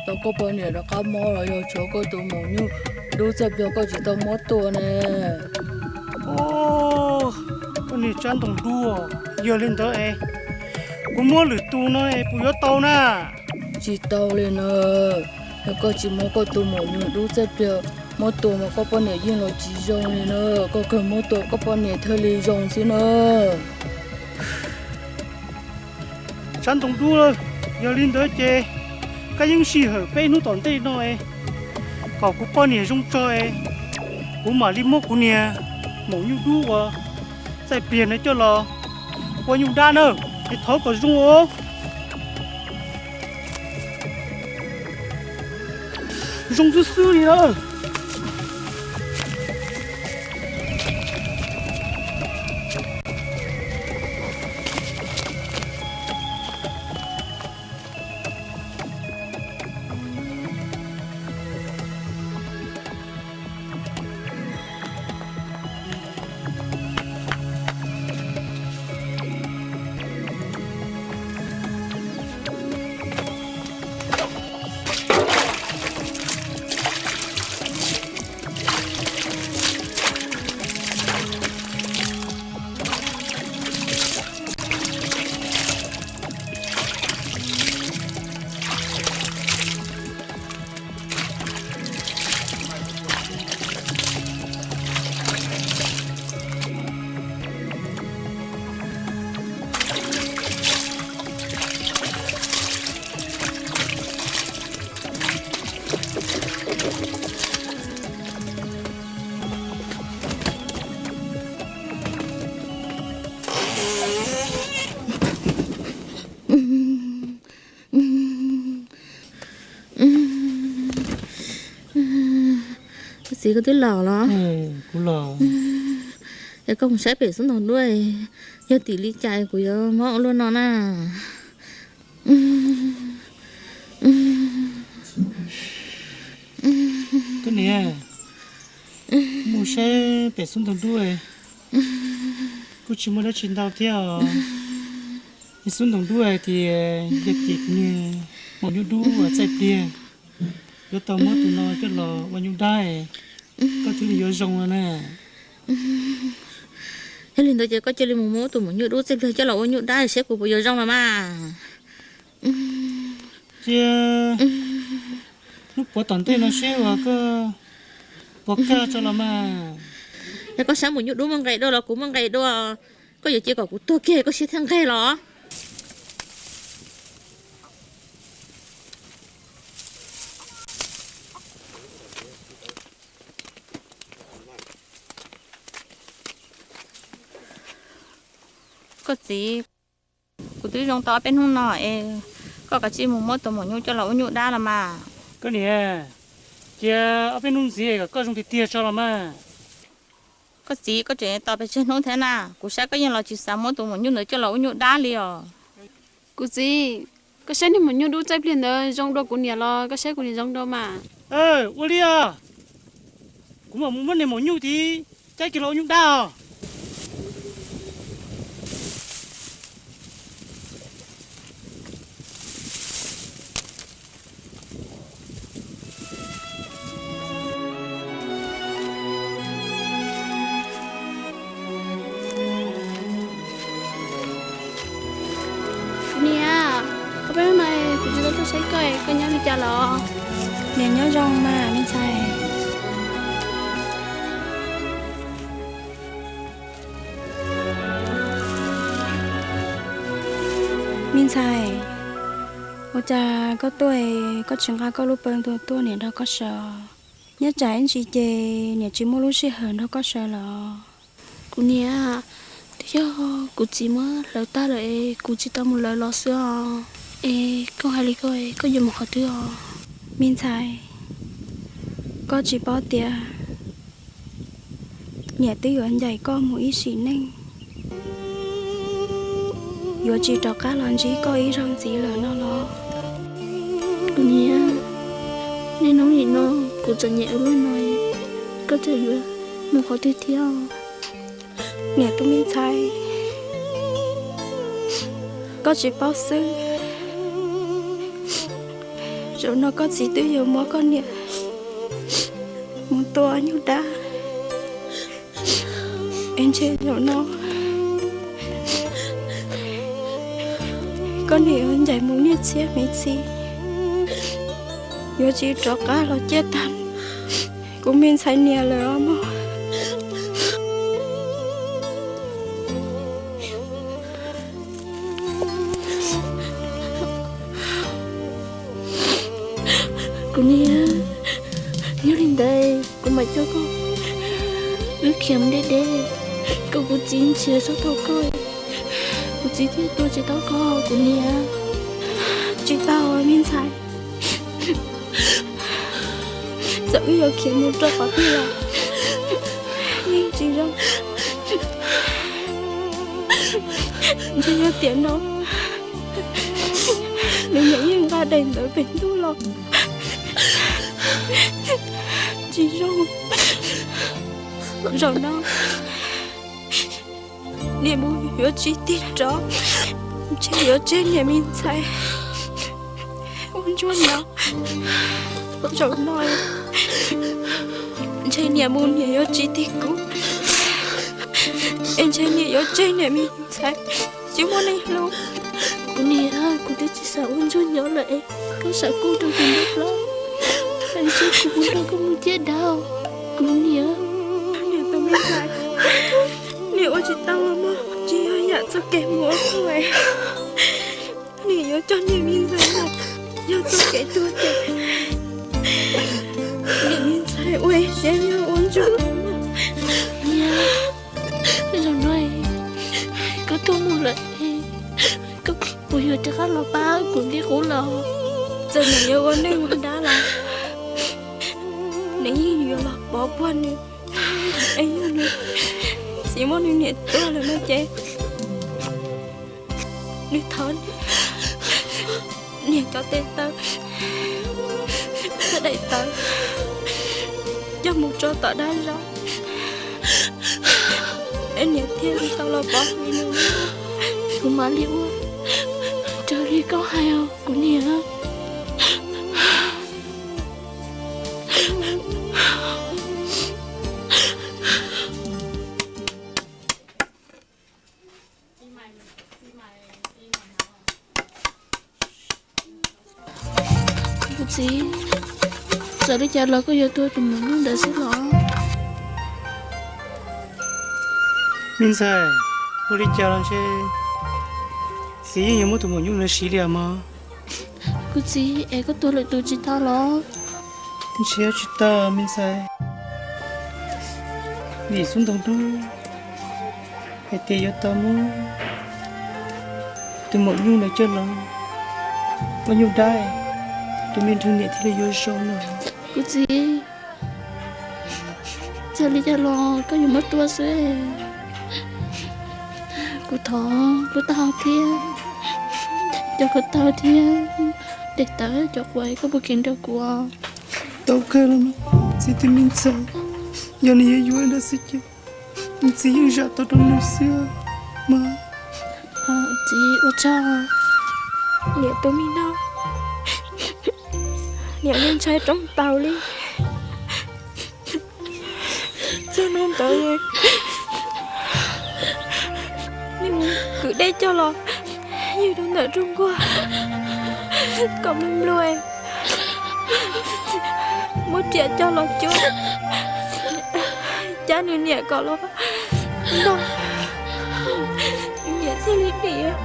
Tau koj poj niam rov qab mob los yog tshuav koj tus maum nyuj dub txawj pliag koj tsis tau muab tua ne? Koj niam Tsab Ntoos Dub, yog li ntawd es kuv muab lwm tus no es puas yuav tau na? Tsis tau li na, yog koj tsis muab koj tus maum nyuj dub txawj pliag muab tua mas koj poj niam yeej los tsis zoo li na. Koj kawg muab tua koj poj niam thiaj li zoo xwb na. Tsab Ntoos Dub, yog li ntawd ces koj yeej sij hawm peb hnub tom ntej no es kom kuv poj niam zoo tso es kuv mam li muab kuv niag maum nyuj dub uas txaij pliag no coj los ua nyuj dab na, es thov kom zoo os. Zoo xwb xwb li na. Koj twb los los? Kuv los. Es koj mus saib pem xub ntaus duab, yog tim li cas kuv yuav mob ua luaj no na. Koj niam, mus saib pem xub ntaus duab, kuj tsis muaj dab tsi ntau thiab os. Niag xub ntaus duab hais tias yog tim kuv niag maum nyuj dub uas txaij pliag, yuav tau muab tus no coj los ua nyuj dab, koj thiaj li yuav zoo no na. Yog li ntawd ces koj cia li mus muab tus maum nyuj dub txaij pliag coj los ua nyuj dab seb kuv puas yuav zoo los mas. Cia hnub puav tom ntej no seb uas koj puas kaj tso los mas. Yog koj saib maum nyuj dub muaj nqe dua los kuv muaj nqe dua, koj yuav cia kom kuv tuag kiag koj siab thiaj nqeg los? Koj txiv, kuv twb zoo tau ob peb hnub no es, koj kav tsij mus muab tus maum nyuj coj los ua nyuj dab los mas. Koj niam, cia ob peb hnub ntxiv kom koj zoo tiag tiag tso los mas. Koj txiv, koj tseem tos pes tsawg hnub thiab na? Kuv saib koj yeej los tsis xav muab tus maum nyuj ntawd coj los ua nyuj dab li os. Kuv txiv, koj saib niag maum nyuj dub txaij pliag ntawd zoo dua kuv niam los koj saib kuv niam zoo dua mas. Ua li os, kuv mam mus muab niag maum nyuj tid caij kiag los ua nyuj dab os. Kuv niam, ob peb hnub no kuv tsis tau tuaj saib koj, koj nyob li cas los? Niam nyob zoo mas me ntxhais. Me ntxhais, ua cas koj tuaj koj tsis nqa koj lub peev tuaj niam nrog koj sawv? Nyob tsam ib ntsis ces niam tsis muaj lub sij hawm nrog koj sawv lawm. Kuv niam, twb yog kuv txiv muab hlawv tag lawm es kuv tsis tau mus lawv los xwb os. Es koj hais li ko koj yuav mus qhov twg os? Me ntxhais, koj tsis paub tias niam twb yuav ncaim koj mus ib sim neej, yuav tsis rov qab los ntsib koj ib zaug ntxiv lawm no los? Kuv niam, niaj hnub nim no kuv txom nyem ua luaj no, koj tseem yuav mus qhov twg thiab? Niam tus me ntxhais, koj tsis paub xwb, zaum no koj txiv twb yuav muab koj niam mus tua nyuj dab. Es ntshe zaum no koj niam yuav ncaim mus niaj txhiab me txhis, yuav tsis rov qab los ciaj tag kuv me ntxhais niam lawm os mog. Kuv niam, yog li ntawd kuv mam coj koj wb khiav mus deb deb, kom kuv txiv nrhiav tsis tau koj, kuv txiv thiaj tua tsis tau koj kuv niam. Tsis tau me ntxhais, txawm wb yuav khiav mus rau qhov twg los yeej tsis zoo. Ntshe yog tiam no nws niam yeej nqa daim ntawv pem ntuj los tsis zoo. Zaum no niam mus yuav tsis tig rov, ntshe yuav tseg niam me ntxhais ua ntsuag no. Zaum no ntshe niam mus niam yuav tsis tig kuv, es ntshe niam yuav tseg niam me ntxhais tsis muaj neeg hlub. Kuv niam, kuv twb tsis xav ua ntsuag nyob lawm es koj xav kuj rau kuv nruab plaub, es kuv mus nrog koj mus ciaj dab. Kuv niam, niam tus me ntxhais, niam ua tsis tau mog, tsis yog yam txoj kev mus ua luaj. Niam yuav coj niam me ntxhais los yog txoj kev tuag ces niam me ntxhais ua siab yog ua ntsuag. Niam, zaum no koj tuag mus lawm, koj puas yuav rov qab los pab kuv li qub los? Txawm niam yuav ua neej ua dab los niam yeej yuav los Ov puag nws, es yog nws txiv muab nws niam tua lawm no ces nws thov niam cov tes taw, cov daim tawv coj mus tso tom dab zog, es niam thiaj li tau los pov hwm nws. Kuv mam li ua raws li koj hais os kuv niam. Kuv txiv, txawm li cas los koj yuav tua tus maum nyuj ntawd xwb los? Me ntxhais, ua li cas los ntshe txiv yeej yuav muab tus maum nyuj ntawd siv li mog. Kuv txiv, es koj tua lwm tus tsis tau los? Ntshe yuav tsis tau me ntxhais, vim xub ntaus hnub hais tias yuav tau muab tus maum nyuj ntawd coj los ua nyuj dab, tus me nrog niam thiaj li yuav zoo no. Kuv txiv, txawm li cas los koj yuav muab tua xwb. Kuv thov kuv taub hau thiab cov ko taw thiab tes taw cov quav koj puas kheev nrog kuv? Tau kawg los mas txiv tus me ntxhais, yog nws yuav yuav ntawd xwb ces txiv yeej zam tau rau nws xwb mas. Txiv ua tsaug. Niam tus me no, niam yeej ntshai rooj taus li. Txog hnub ntawd nws kwv dej coj los ywg rau ntawm rooj nkuaj kom nplua nplua, muab riam coj los cuab, cab nws niam kom los nrog, niam thiaj li dim,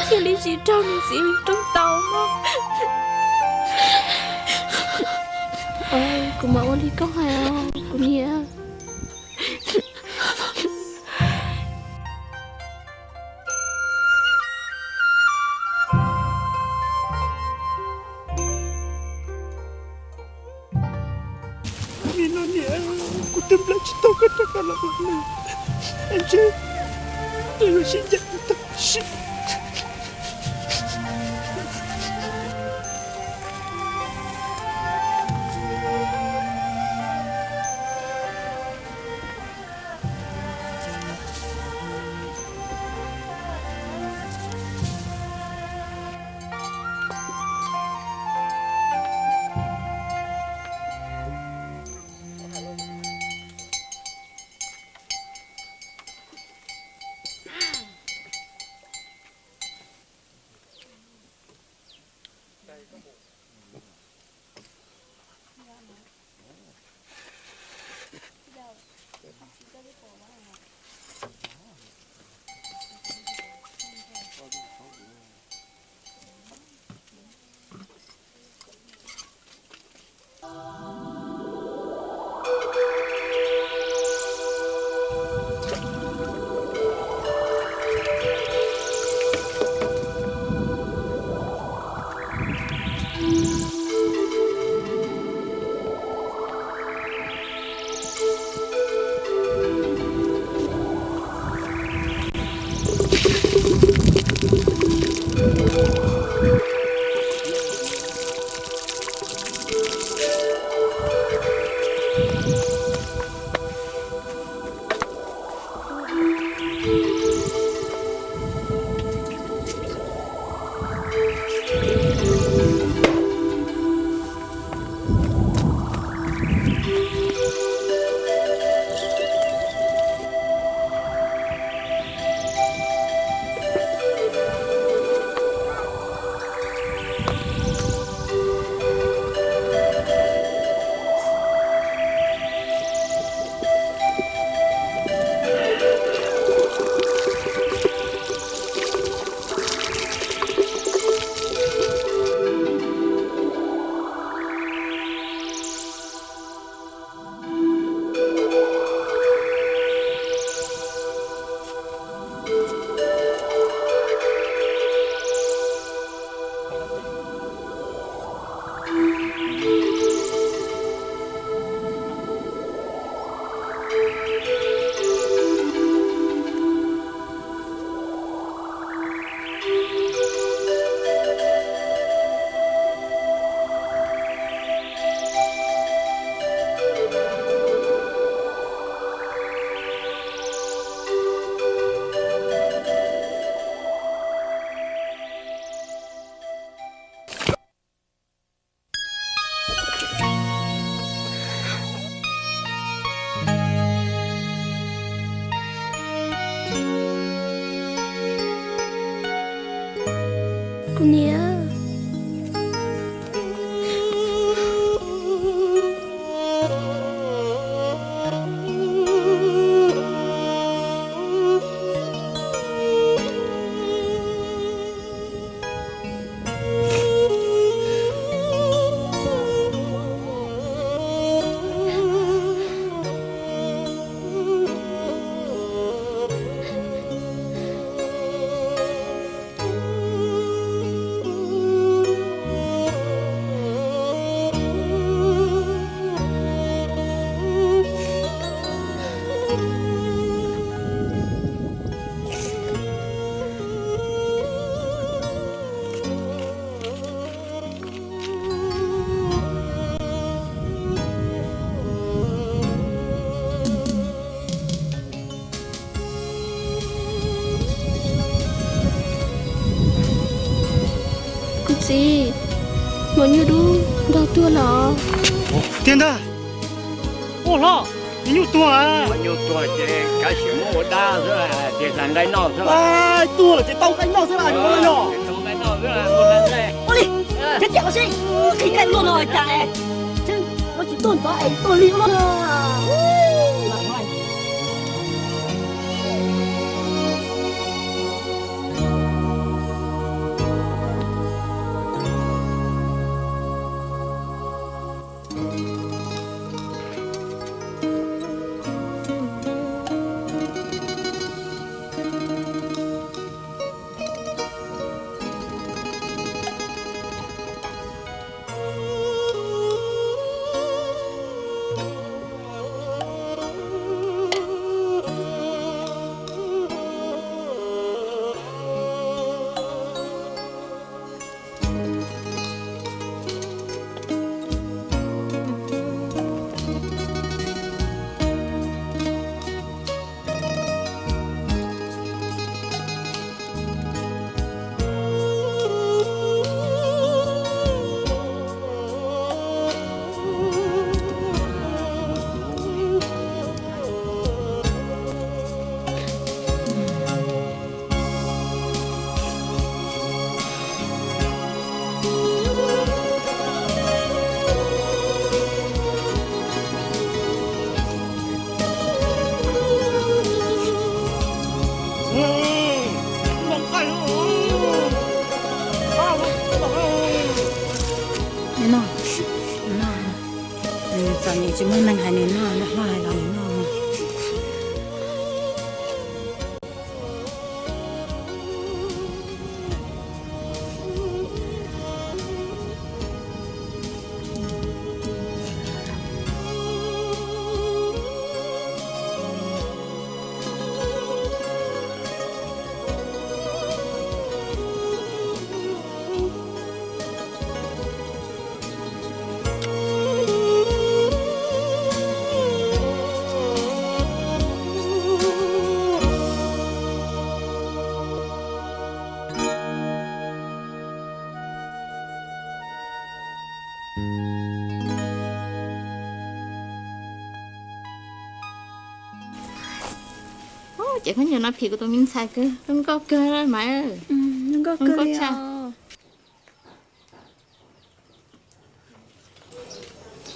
thiaj li tsis raug nws txiv li rooj taus no. Kuv mam ua li koj hais os kuv niam. Niam, kuv twb nplawm tsis tau koj rov qab los ua neeg, ntshe koj yuav sib ncaim tag sim. Kuv niam. Kuv txiv, Maum Nyuj Dub nrog tuag los? Tiag ntag. Ua hlob, Maum Nyuj tuag. Maum Nyuj tuag ces kav tsij muab ua dab xwb, tias hlais nqaij noj xwb. Tuag lawm ces tau nqaij noj xwb las, yog ua li. Ua li, thiab tiam los seb, qhib nqaij luaj no cas es, ua tsis tuag ntxov es tuag li ua luaj no. Noj, noj, txom nyem tsis muaj neeg hais nws noj, hlob hais los nws noj. Ces khaub ncaws no phim kuv tus me ntxhais kawg, zoo nkauj kawg mas. Zoo nkauj tshaj.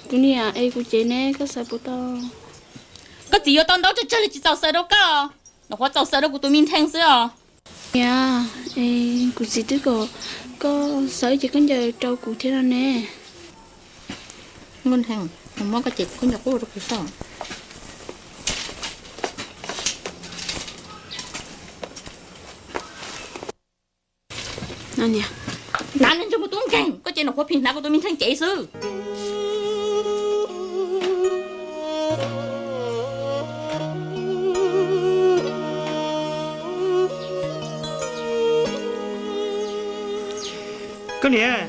Kuv niam, es kuv cev ne, koj xaws puas tau? Koj txiv yuav tau ntaub tsawg tsawg li tsis txaus xaws rau koj, nyuam qhuav txaus xaws rau kuv tus me ntxhais xwb os. Niam, es kuv txiv twb kom koj xaws ib cev khaub ncaws rau kuv thiab no ne. Nkauj Nrhee, muab koj cev khaub ncaws qub rau kuv soj. Hnav ntsia kuv tus nkeeg, koj ces nyuam qhuav phim hnav kuv tus me ntxhais cev xwb. Koj niam,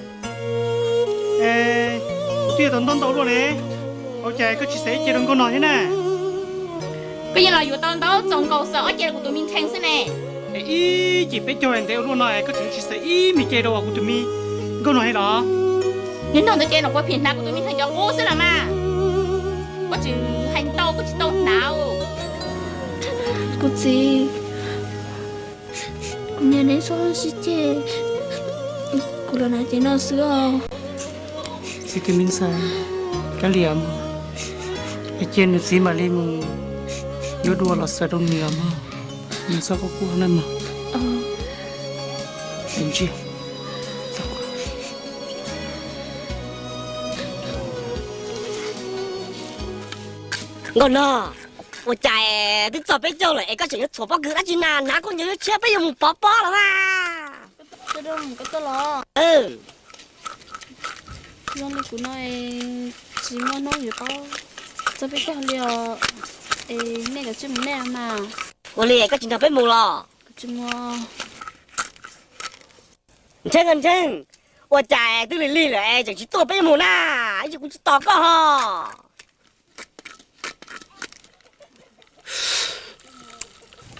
kuv twb yuav tau ntaub ntau luaj ne, ua cas koj tsis xaws ib ce rau nkauj no thiab na? Koj yeej los yuav tau ntaub txaus nkaus xaws ob ce rau kuv tus me ntxhais xwb ne. Es ib ce peb caug ntev ua luaj no koj tseem tsis xaws ib me ce rau kuv tus me nkauj no li los? Niag nraug ntawd ces nyuam qhuav phim hnav kuv tus me ntxhais cov qub xwb los mas. Koj tseem hais ntau koj tsis tau hnav. Kuv txiv, kuv niam neb txhob sib ceg, Los na ces noj xwb os. Txiv tij me ntxhais, kav liam mog, es cia nws txiv mam li mus yuav dua los xaws rau nws mog. Nws txhob quaj quaj na mog. Ntsib Nkauj Nog, ua cas twb txog peb caug lawm es koj tseem yuav txhuam pob kws dab tsi na? Hnav koj ncaws tshiab peb yuav mus pov pob los mas. Zoo li kuv no tsis muaj hnub yuav paub txog peb caug li os. Es nej kav tsij mus nej mas. Ua li koj tsis nrog peb mus los? Tsis mus. Ntseeg, Ntseeg, ua cas twb lig lig lawm es tseem tsis tuaj peb mus na? Ib tsam kuv tsis tos koj ho.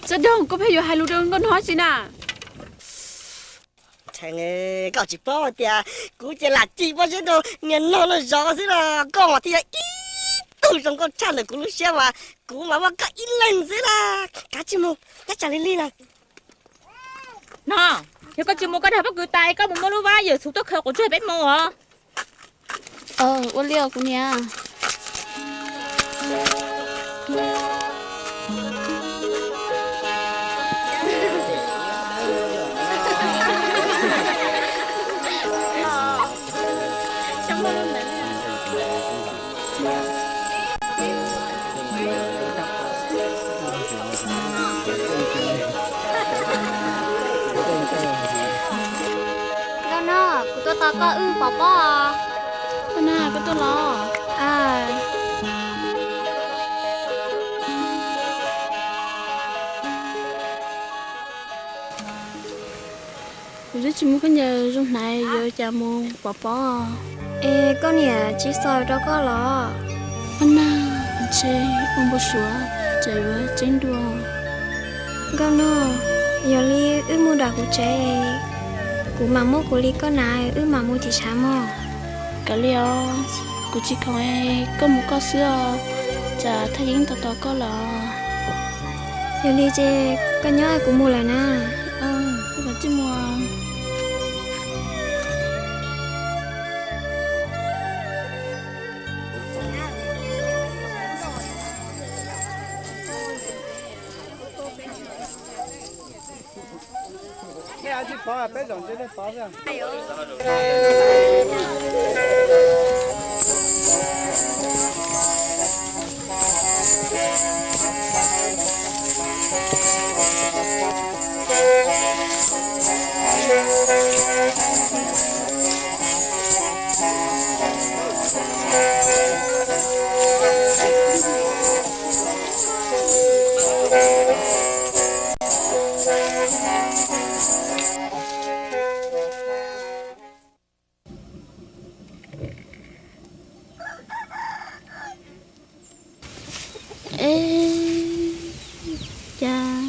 Txawj Doog, koj pheej yuav hais lus rau Nkauj Nog tsi na? Ntseeg, koj tsis paub tias kuv ces lam cim pob zeb rau niag Nog Noj Zov xwb los koj mas thiaj yog ib tug zoo nkauj tshaj ntawm kuv lub siab mas kuv mas muaj koj ib leeg xwb na. Kav tsij mus, nyob tsam lig lig lawm. No, yog koj tsis mus koj dag pob kws tas koj mus muab lub vab yawm txhuv tuaj khaws quav tsuag peb mus os. Ua li os kuv niam. Nkauj Nog, kuv tuaj tos koj wb pov pob os. Nkauj Nog, koj tuaj los? Kuv twb tsis muaj khaub ncaws zoo hnav yuav cas mus pov pob. Es koj niam tsis xaws rau koj los? Nkauj Nog, ntshe ua npau suav tsam yuav tseeb dua. Nkauj Nog, yog li wb mus nram kuv tsev, kuv mam muab kuv li koj hnav wb mam mus tim tshav mog. Kav liam os, kuv tsis khoom, koj mus koj xwb os, tsam Thaj Yeeb tos tos koj lawm. Yog li ces koj nyob, kuv mus lawm na. Koj kav tsij mus. Es cas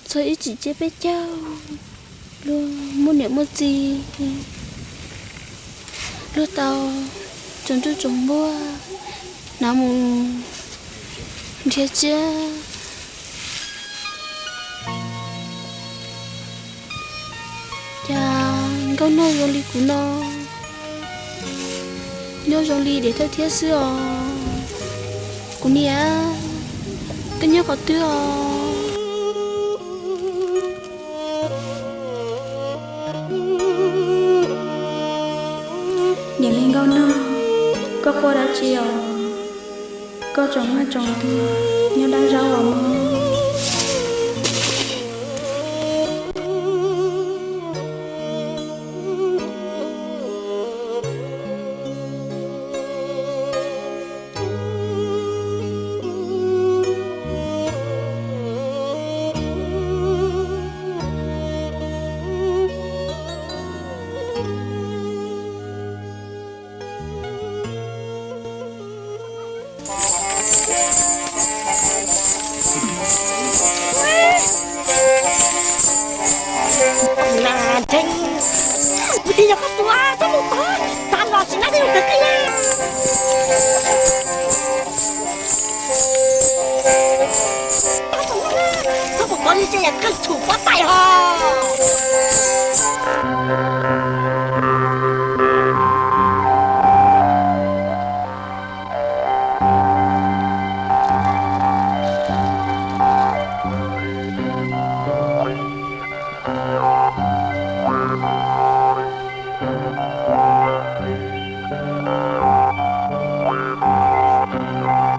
txog ib tsam ciaj peb caug, luag muaj niam muaj txiv, luag tau tsaus ntuj tsaus npuag hnav mus nrhiav tsiaj. Cas Nkauj Nog zoo li kuv no, nyob zoo li diam thawj thiab xwb os. Kuv niam, koj nyob qhov twg os? Niam me Nkauj Nog, koj quaj dab tsi os? Koj tsoom mloog tsoom tuag nyob dab zaub los mog. Ntseeg, kuv twb yog koj tus, txhob mus tod, txav los tsis nab twj ywm kawg kiag. Txhob mus tod li ces yam kawg tshum pob tais hos.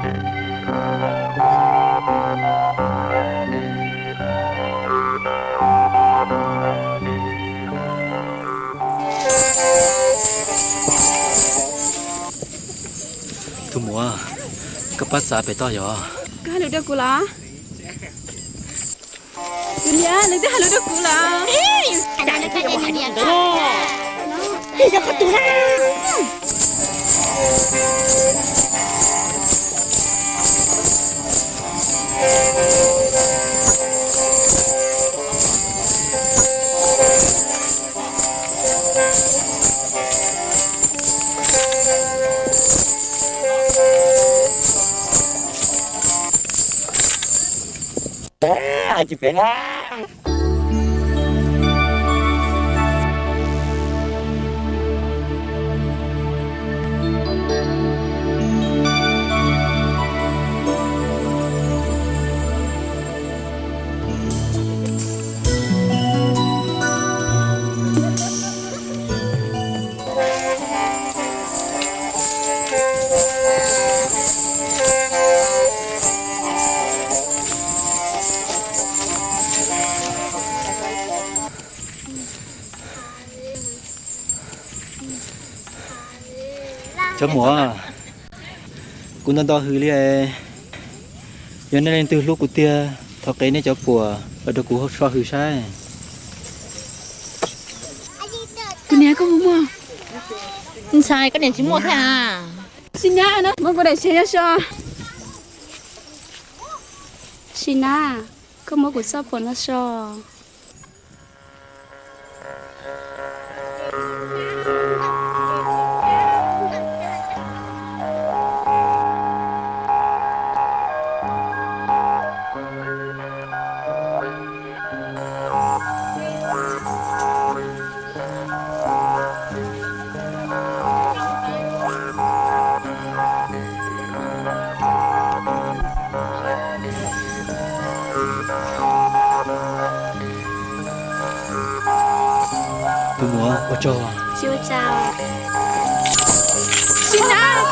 Tus muam, koj pab txav pem toj yog? Koj hais lus rau kuv los? Tus niam, nws twb hais lus rau kuv los? Cov muam, kuv nto nto hws li, yog nej leej twg hlub kuv tiag, thov qev nej cov puam los rau kuv so hws saib. Tus niam, koj puas muaj? Ntshai koj niam tsis muaj thiab. Sim Nab, muab kuv daim tsev no so. Sim Nab, koj muab kuv txoj phuam no so. Tus muam, ua tsaug. Tsis ua cas. Sim Nab.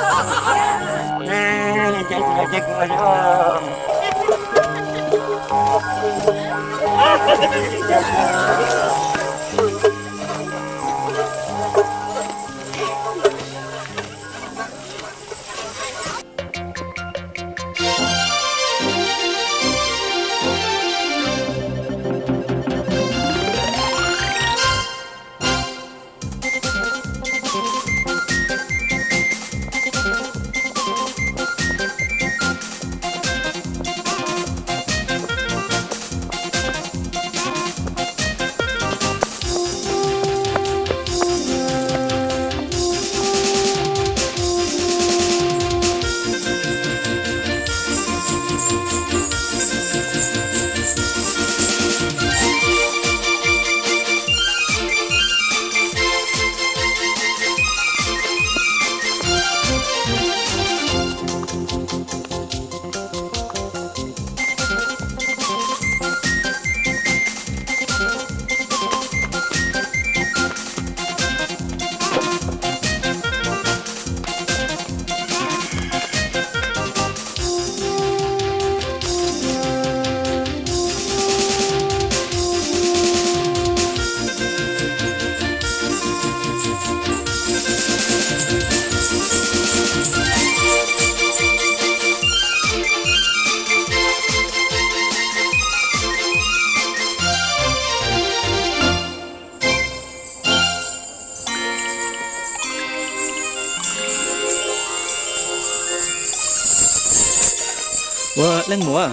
Ua leej muam,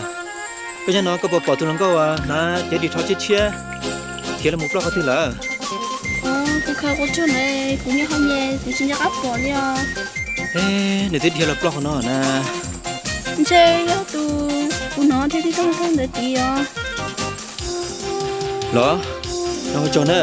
koj nyob no koj puas pom tus hluas nkauj uas hnav cev ris tsho tshiab tshiab khiav los mus ploj qhov twg lawm? Kuv khaws qua tsuag ntawd, kuv nyob hauv ces kuv tsis nco qab pom li os. Nws twb dhia los ploj qhov no na. Ntshe yog tus kuv hnov dhia tib tog tog ntawd tid os. Los, nrog ua tsaug na.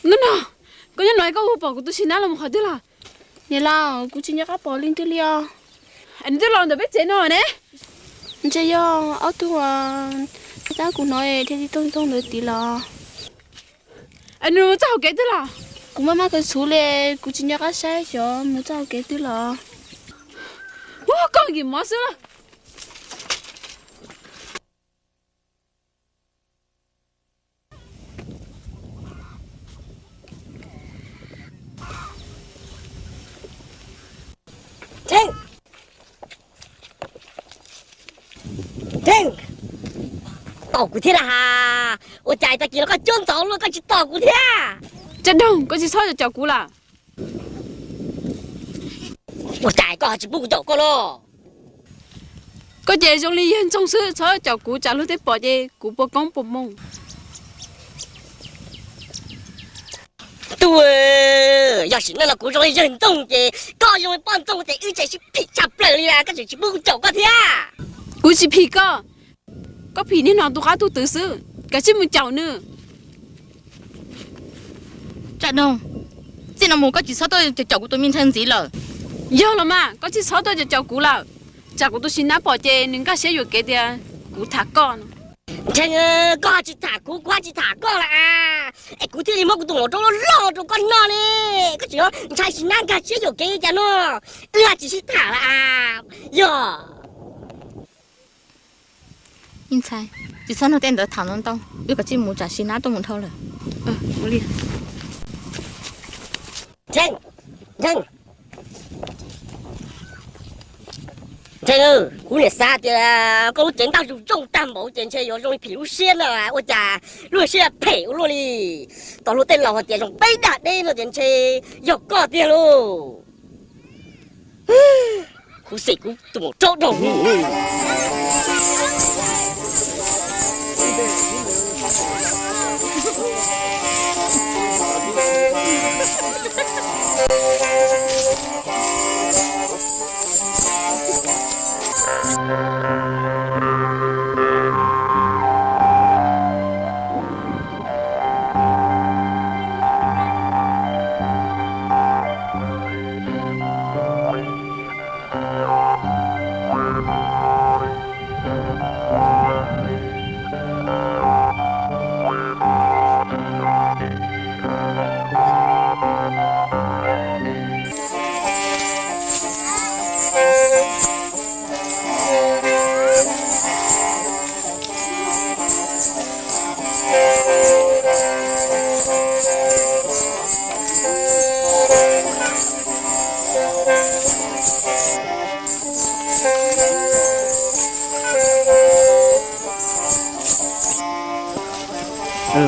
Hnub no, Koj nyob no koj puas pom kuv tus Sis Nab los mus qhov twg los? Niam laus, kuv tsis nco qab pom leej twg li os. Nws twb los ntawm peb tsev no ne. Ntshe yog ob tug tab kuv hnov thiaj li toog toog ntawd tid los. Nws mus txoj hauv kev twg los? Kuv maj maj kawg txhuv li, kuv tsis nco qab saib xyov mus txoj hauv kev twg los. Ua koj nkim mov xwb. Ntseeg, tos kuv thiab las has. Ua cas tag kis no koj cuab ntxov luaj koj tsis tos kuv thiab? Cov doog, koj tsis txhob caum kuv lawm. Ua cas koj ho tsis pub kuv caum koj los? Koj ces zoo li yawg ntxoog xwb, txhob caum kuv tsam luag tej pom ces kuv puas koob puas moo. Tub, yog sim neej no kuv zoo li yawg ntxoog ces koj zoo li poj ntxoog ces wb tseem sib phim tshaj plaws li, koj tseem tsis pub kuv caum koj thiab. Kuv tsis phim koj, koj phim niag no tus qab tug twv xwb, kav tsij mus caum nws. Txij no mus koj tsis txhob tuaj caum kuv tus me ntxhais ntxiv lawm. Yog los mas koj tsis txhob tuaj caum kuv lawm, tsam kuv tus Sis Nab pom ces nws nkag siab yuam kev tias kuv tham koj no. Ntseeg, koj tsis tham kuv, kuv tsis tham koj lawm as. Es kuv thiaj li muab kuv tus maum rau loj loj rau koj noj ne. Koj tseem ntshai Sis Nab nkag siab yuam kev cas no. Wb tsis sib tham lawm as. Yog, me ntxhais, tsis txhob nrog tej ntawd tham ntau ntau, wb kav tsij mus tsam Sis Nab tuaj mus dhau lawm. Ntseeg, Ntseeg, Ntseeg, kuv niam xav tias koj lub cev ntaj zoo zoo tag npaum ces ntshe yuav zoo li phim lub siab no, ua cas lub siab phem ua luaj li. Tos luag tej laus hais tias zoo peb dag deb no ces ntshe yog koj tiag lauj. Khuv xim kuv tus maum rau rau.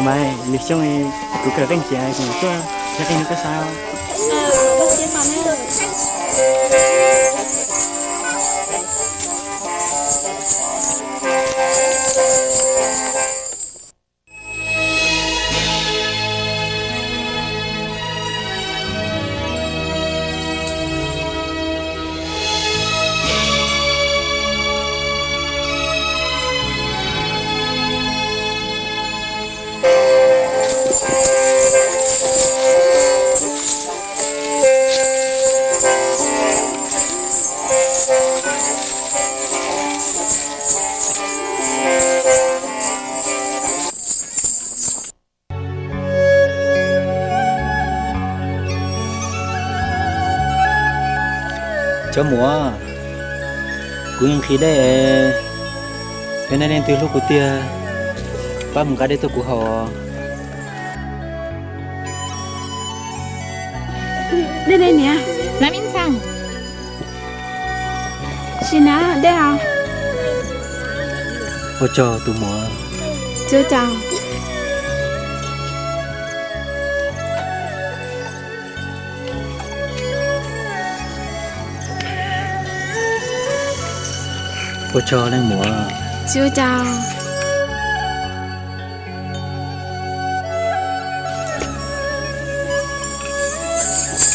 Mas lwm xyoo kuv kawm qeej tiav kuv mam tuaj qhia qeej rau koj saib. Cov muam, kuv yeej nqhis dej, yog nej leej twg hlub kuv tiag, pab mus nqa dej tuaj kuv haus. Dej ne niam. Nab me ntxhais. Sim na dej os. Ua tsaug tus muam. Tsuav cas. Ua tsaug leej muam. Tsuav cas.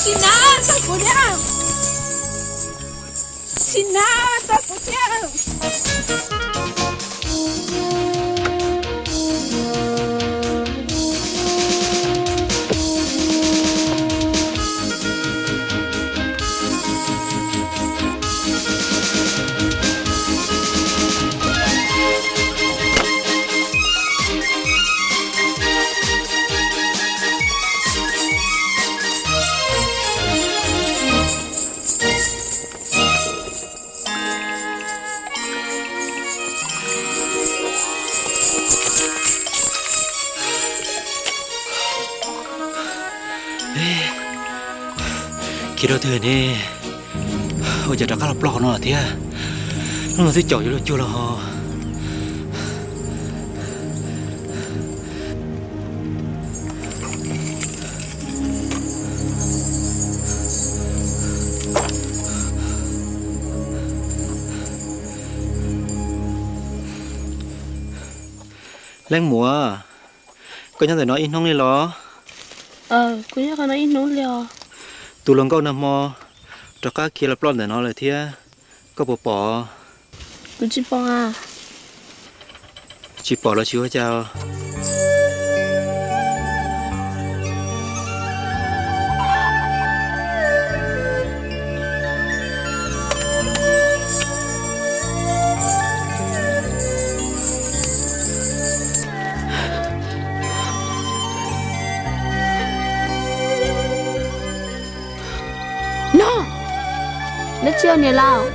Sim na, txog kuv thiab. Sim na, txog kuv thiab. Khiav rau twg ne? Ua cas rov qab los ploj qhov no thiab? Hnub no twb caum yuav luag cuag los ho. Leej muam, koj nyob ntawm no ib hnub li los? Kuv nyob qhov no ib hnub li os. Tus hluas nkauj nag hmo rov qab khiav los ploj ntawm no lawm thiab, koj puas pom? Kuv tsis pom. Tsis pom los tsis ua cas. No, dab tsi os niam laus?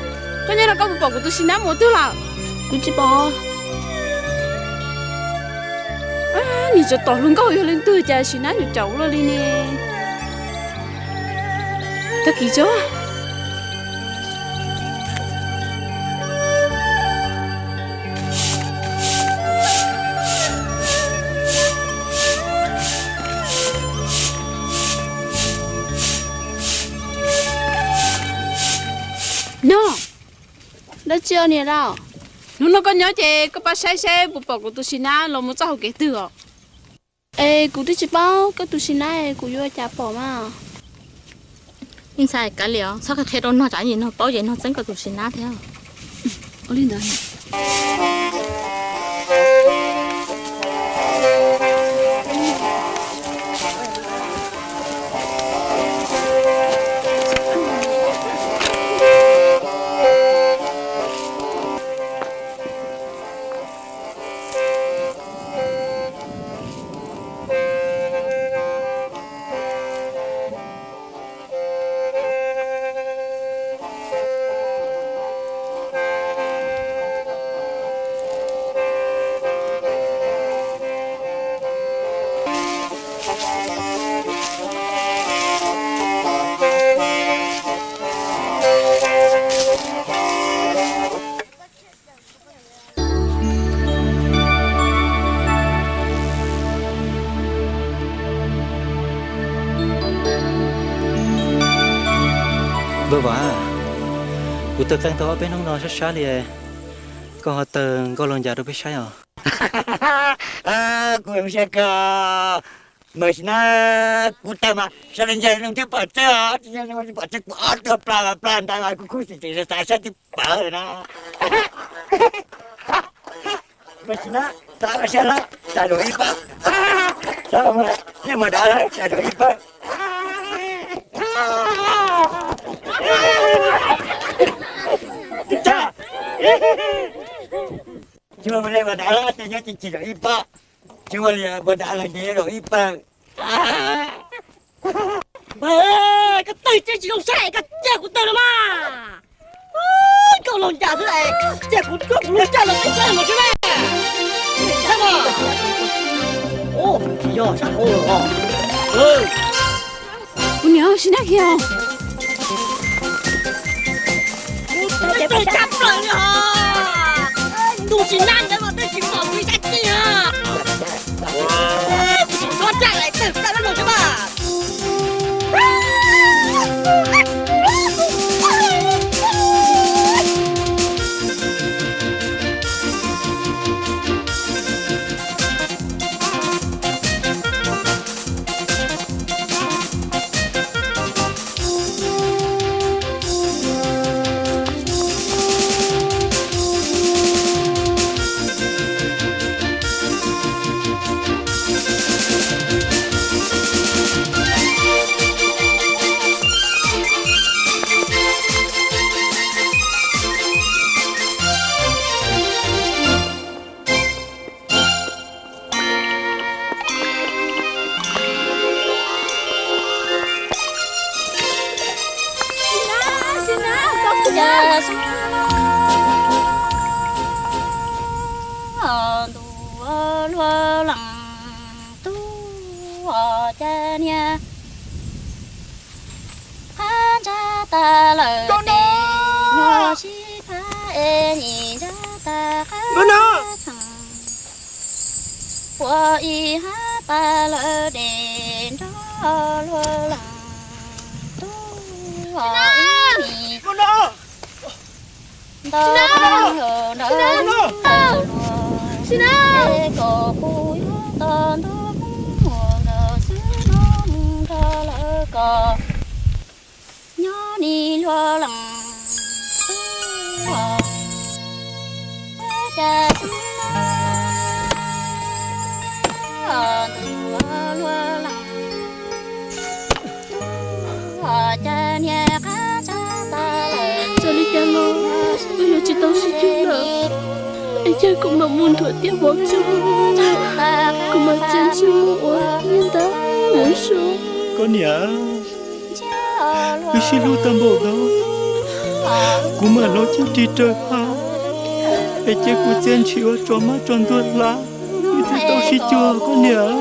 Koj nyob no koj puas pom kuv tus Sis Nab mus twg lawm? Kuv tsis pom. Niag tsov tom hluas nkauj yog leej twg cas Sis Nab yuav caum luaj li ne? Tag kis tso. No, dab tsi os niam laus? Hnub no koj nyob ces koj pab saib saib puas pom kuv tus Sis Nab los mus txoj hauv kev twg os. Es kuv twb tsis paub koj tus Sis Nab, kuv yuav ua cas pom mas. Yeej ntshai kav liam, txhob qhia rau nog, tsam ib ntsis nog paub ces nog txeeb koj tus Sis Nab thiab. Ua li ntawd. Npawg Vam, kuv taw qeej tau ob peb hnub no sab sab li, koj ho taw nkauj laug cas rau peb saib os? Kuv zoo siab kawg. Mas sim na, kuv taw mas sawv daws ncaim zoo twb pom txog, pom txog kuv ob tug pla pla ntawd mas kuv khuv xim tseem xav saib twb pawv na. Mas sim na, xav saib lawm, xav dua ib pab. Xav, nej mas dav lawm, xav dua ib pab. Tsis ua li mas dav lawm ces nyob ces tsis dua ib pab. Tsis ua li mas dav lawm ces nyob dua ib pab. Koj tawg tseeb tsis zoo saib, koj cia kuv tawg los mas. Koj los ncas xwb, cia kuv tuaj kuv lub caij los tib tsaib mas tsis ne. Saib mas. Tsis yog sab hauv los. Kuv niam, Sim Nab kiag. Tawg tshaj plaws li hos. Tus Sim Nab ntawd mas twb tsis pom kuv ib sab ceg os. Kuv tsis txhob caj lais tawg plaws lub no tsis mas. Ntuj luag leej tub, cas niag tas lawm, nyuag sib phab es nim ntsab tas qab theem. Ua ib hab tas lawm dej nrog luag leej tub os ib nim. Ntau leej nrog luag, es kom kuv yuav tau ntuj poob muag nkaus xwb no mus nrog lawv kom nyob nim luag leej tub os. Cas xwb no ntuj luag leej tub os, cas niag qab tsa tas lawm. Txawm li cas los wb yuav tsis tau sib cuag lawm. Es cas kuv mam mus nrhuav tiaj vov tsuag, kuv mam txiav ntsig mus ua niag ntab mus so. Koj niam, wb sib hlub tag npaum no, kuv mam hlob cib rig raws hav, es cia kuv txiav ntsig ua tso mab tso ntuag hla, wb thiaj tau sib cuag koj niam.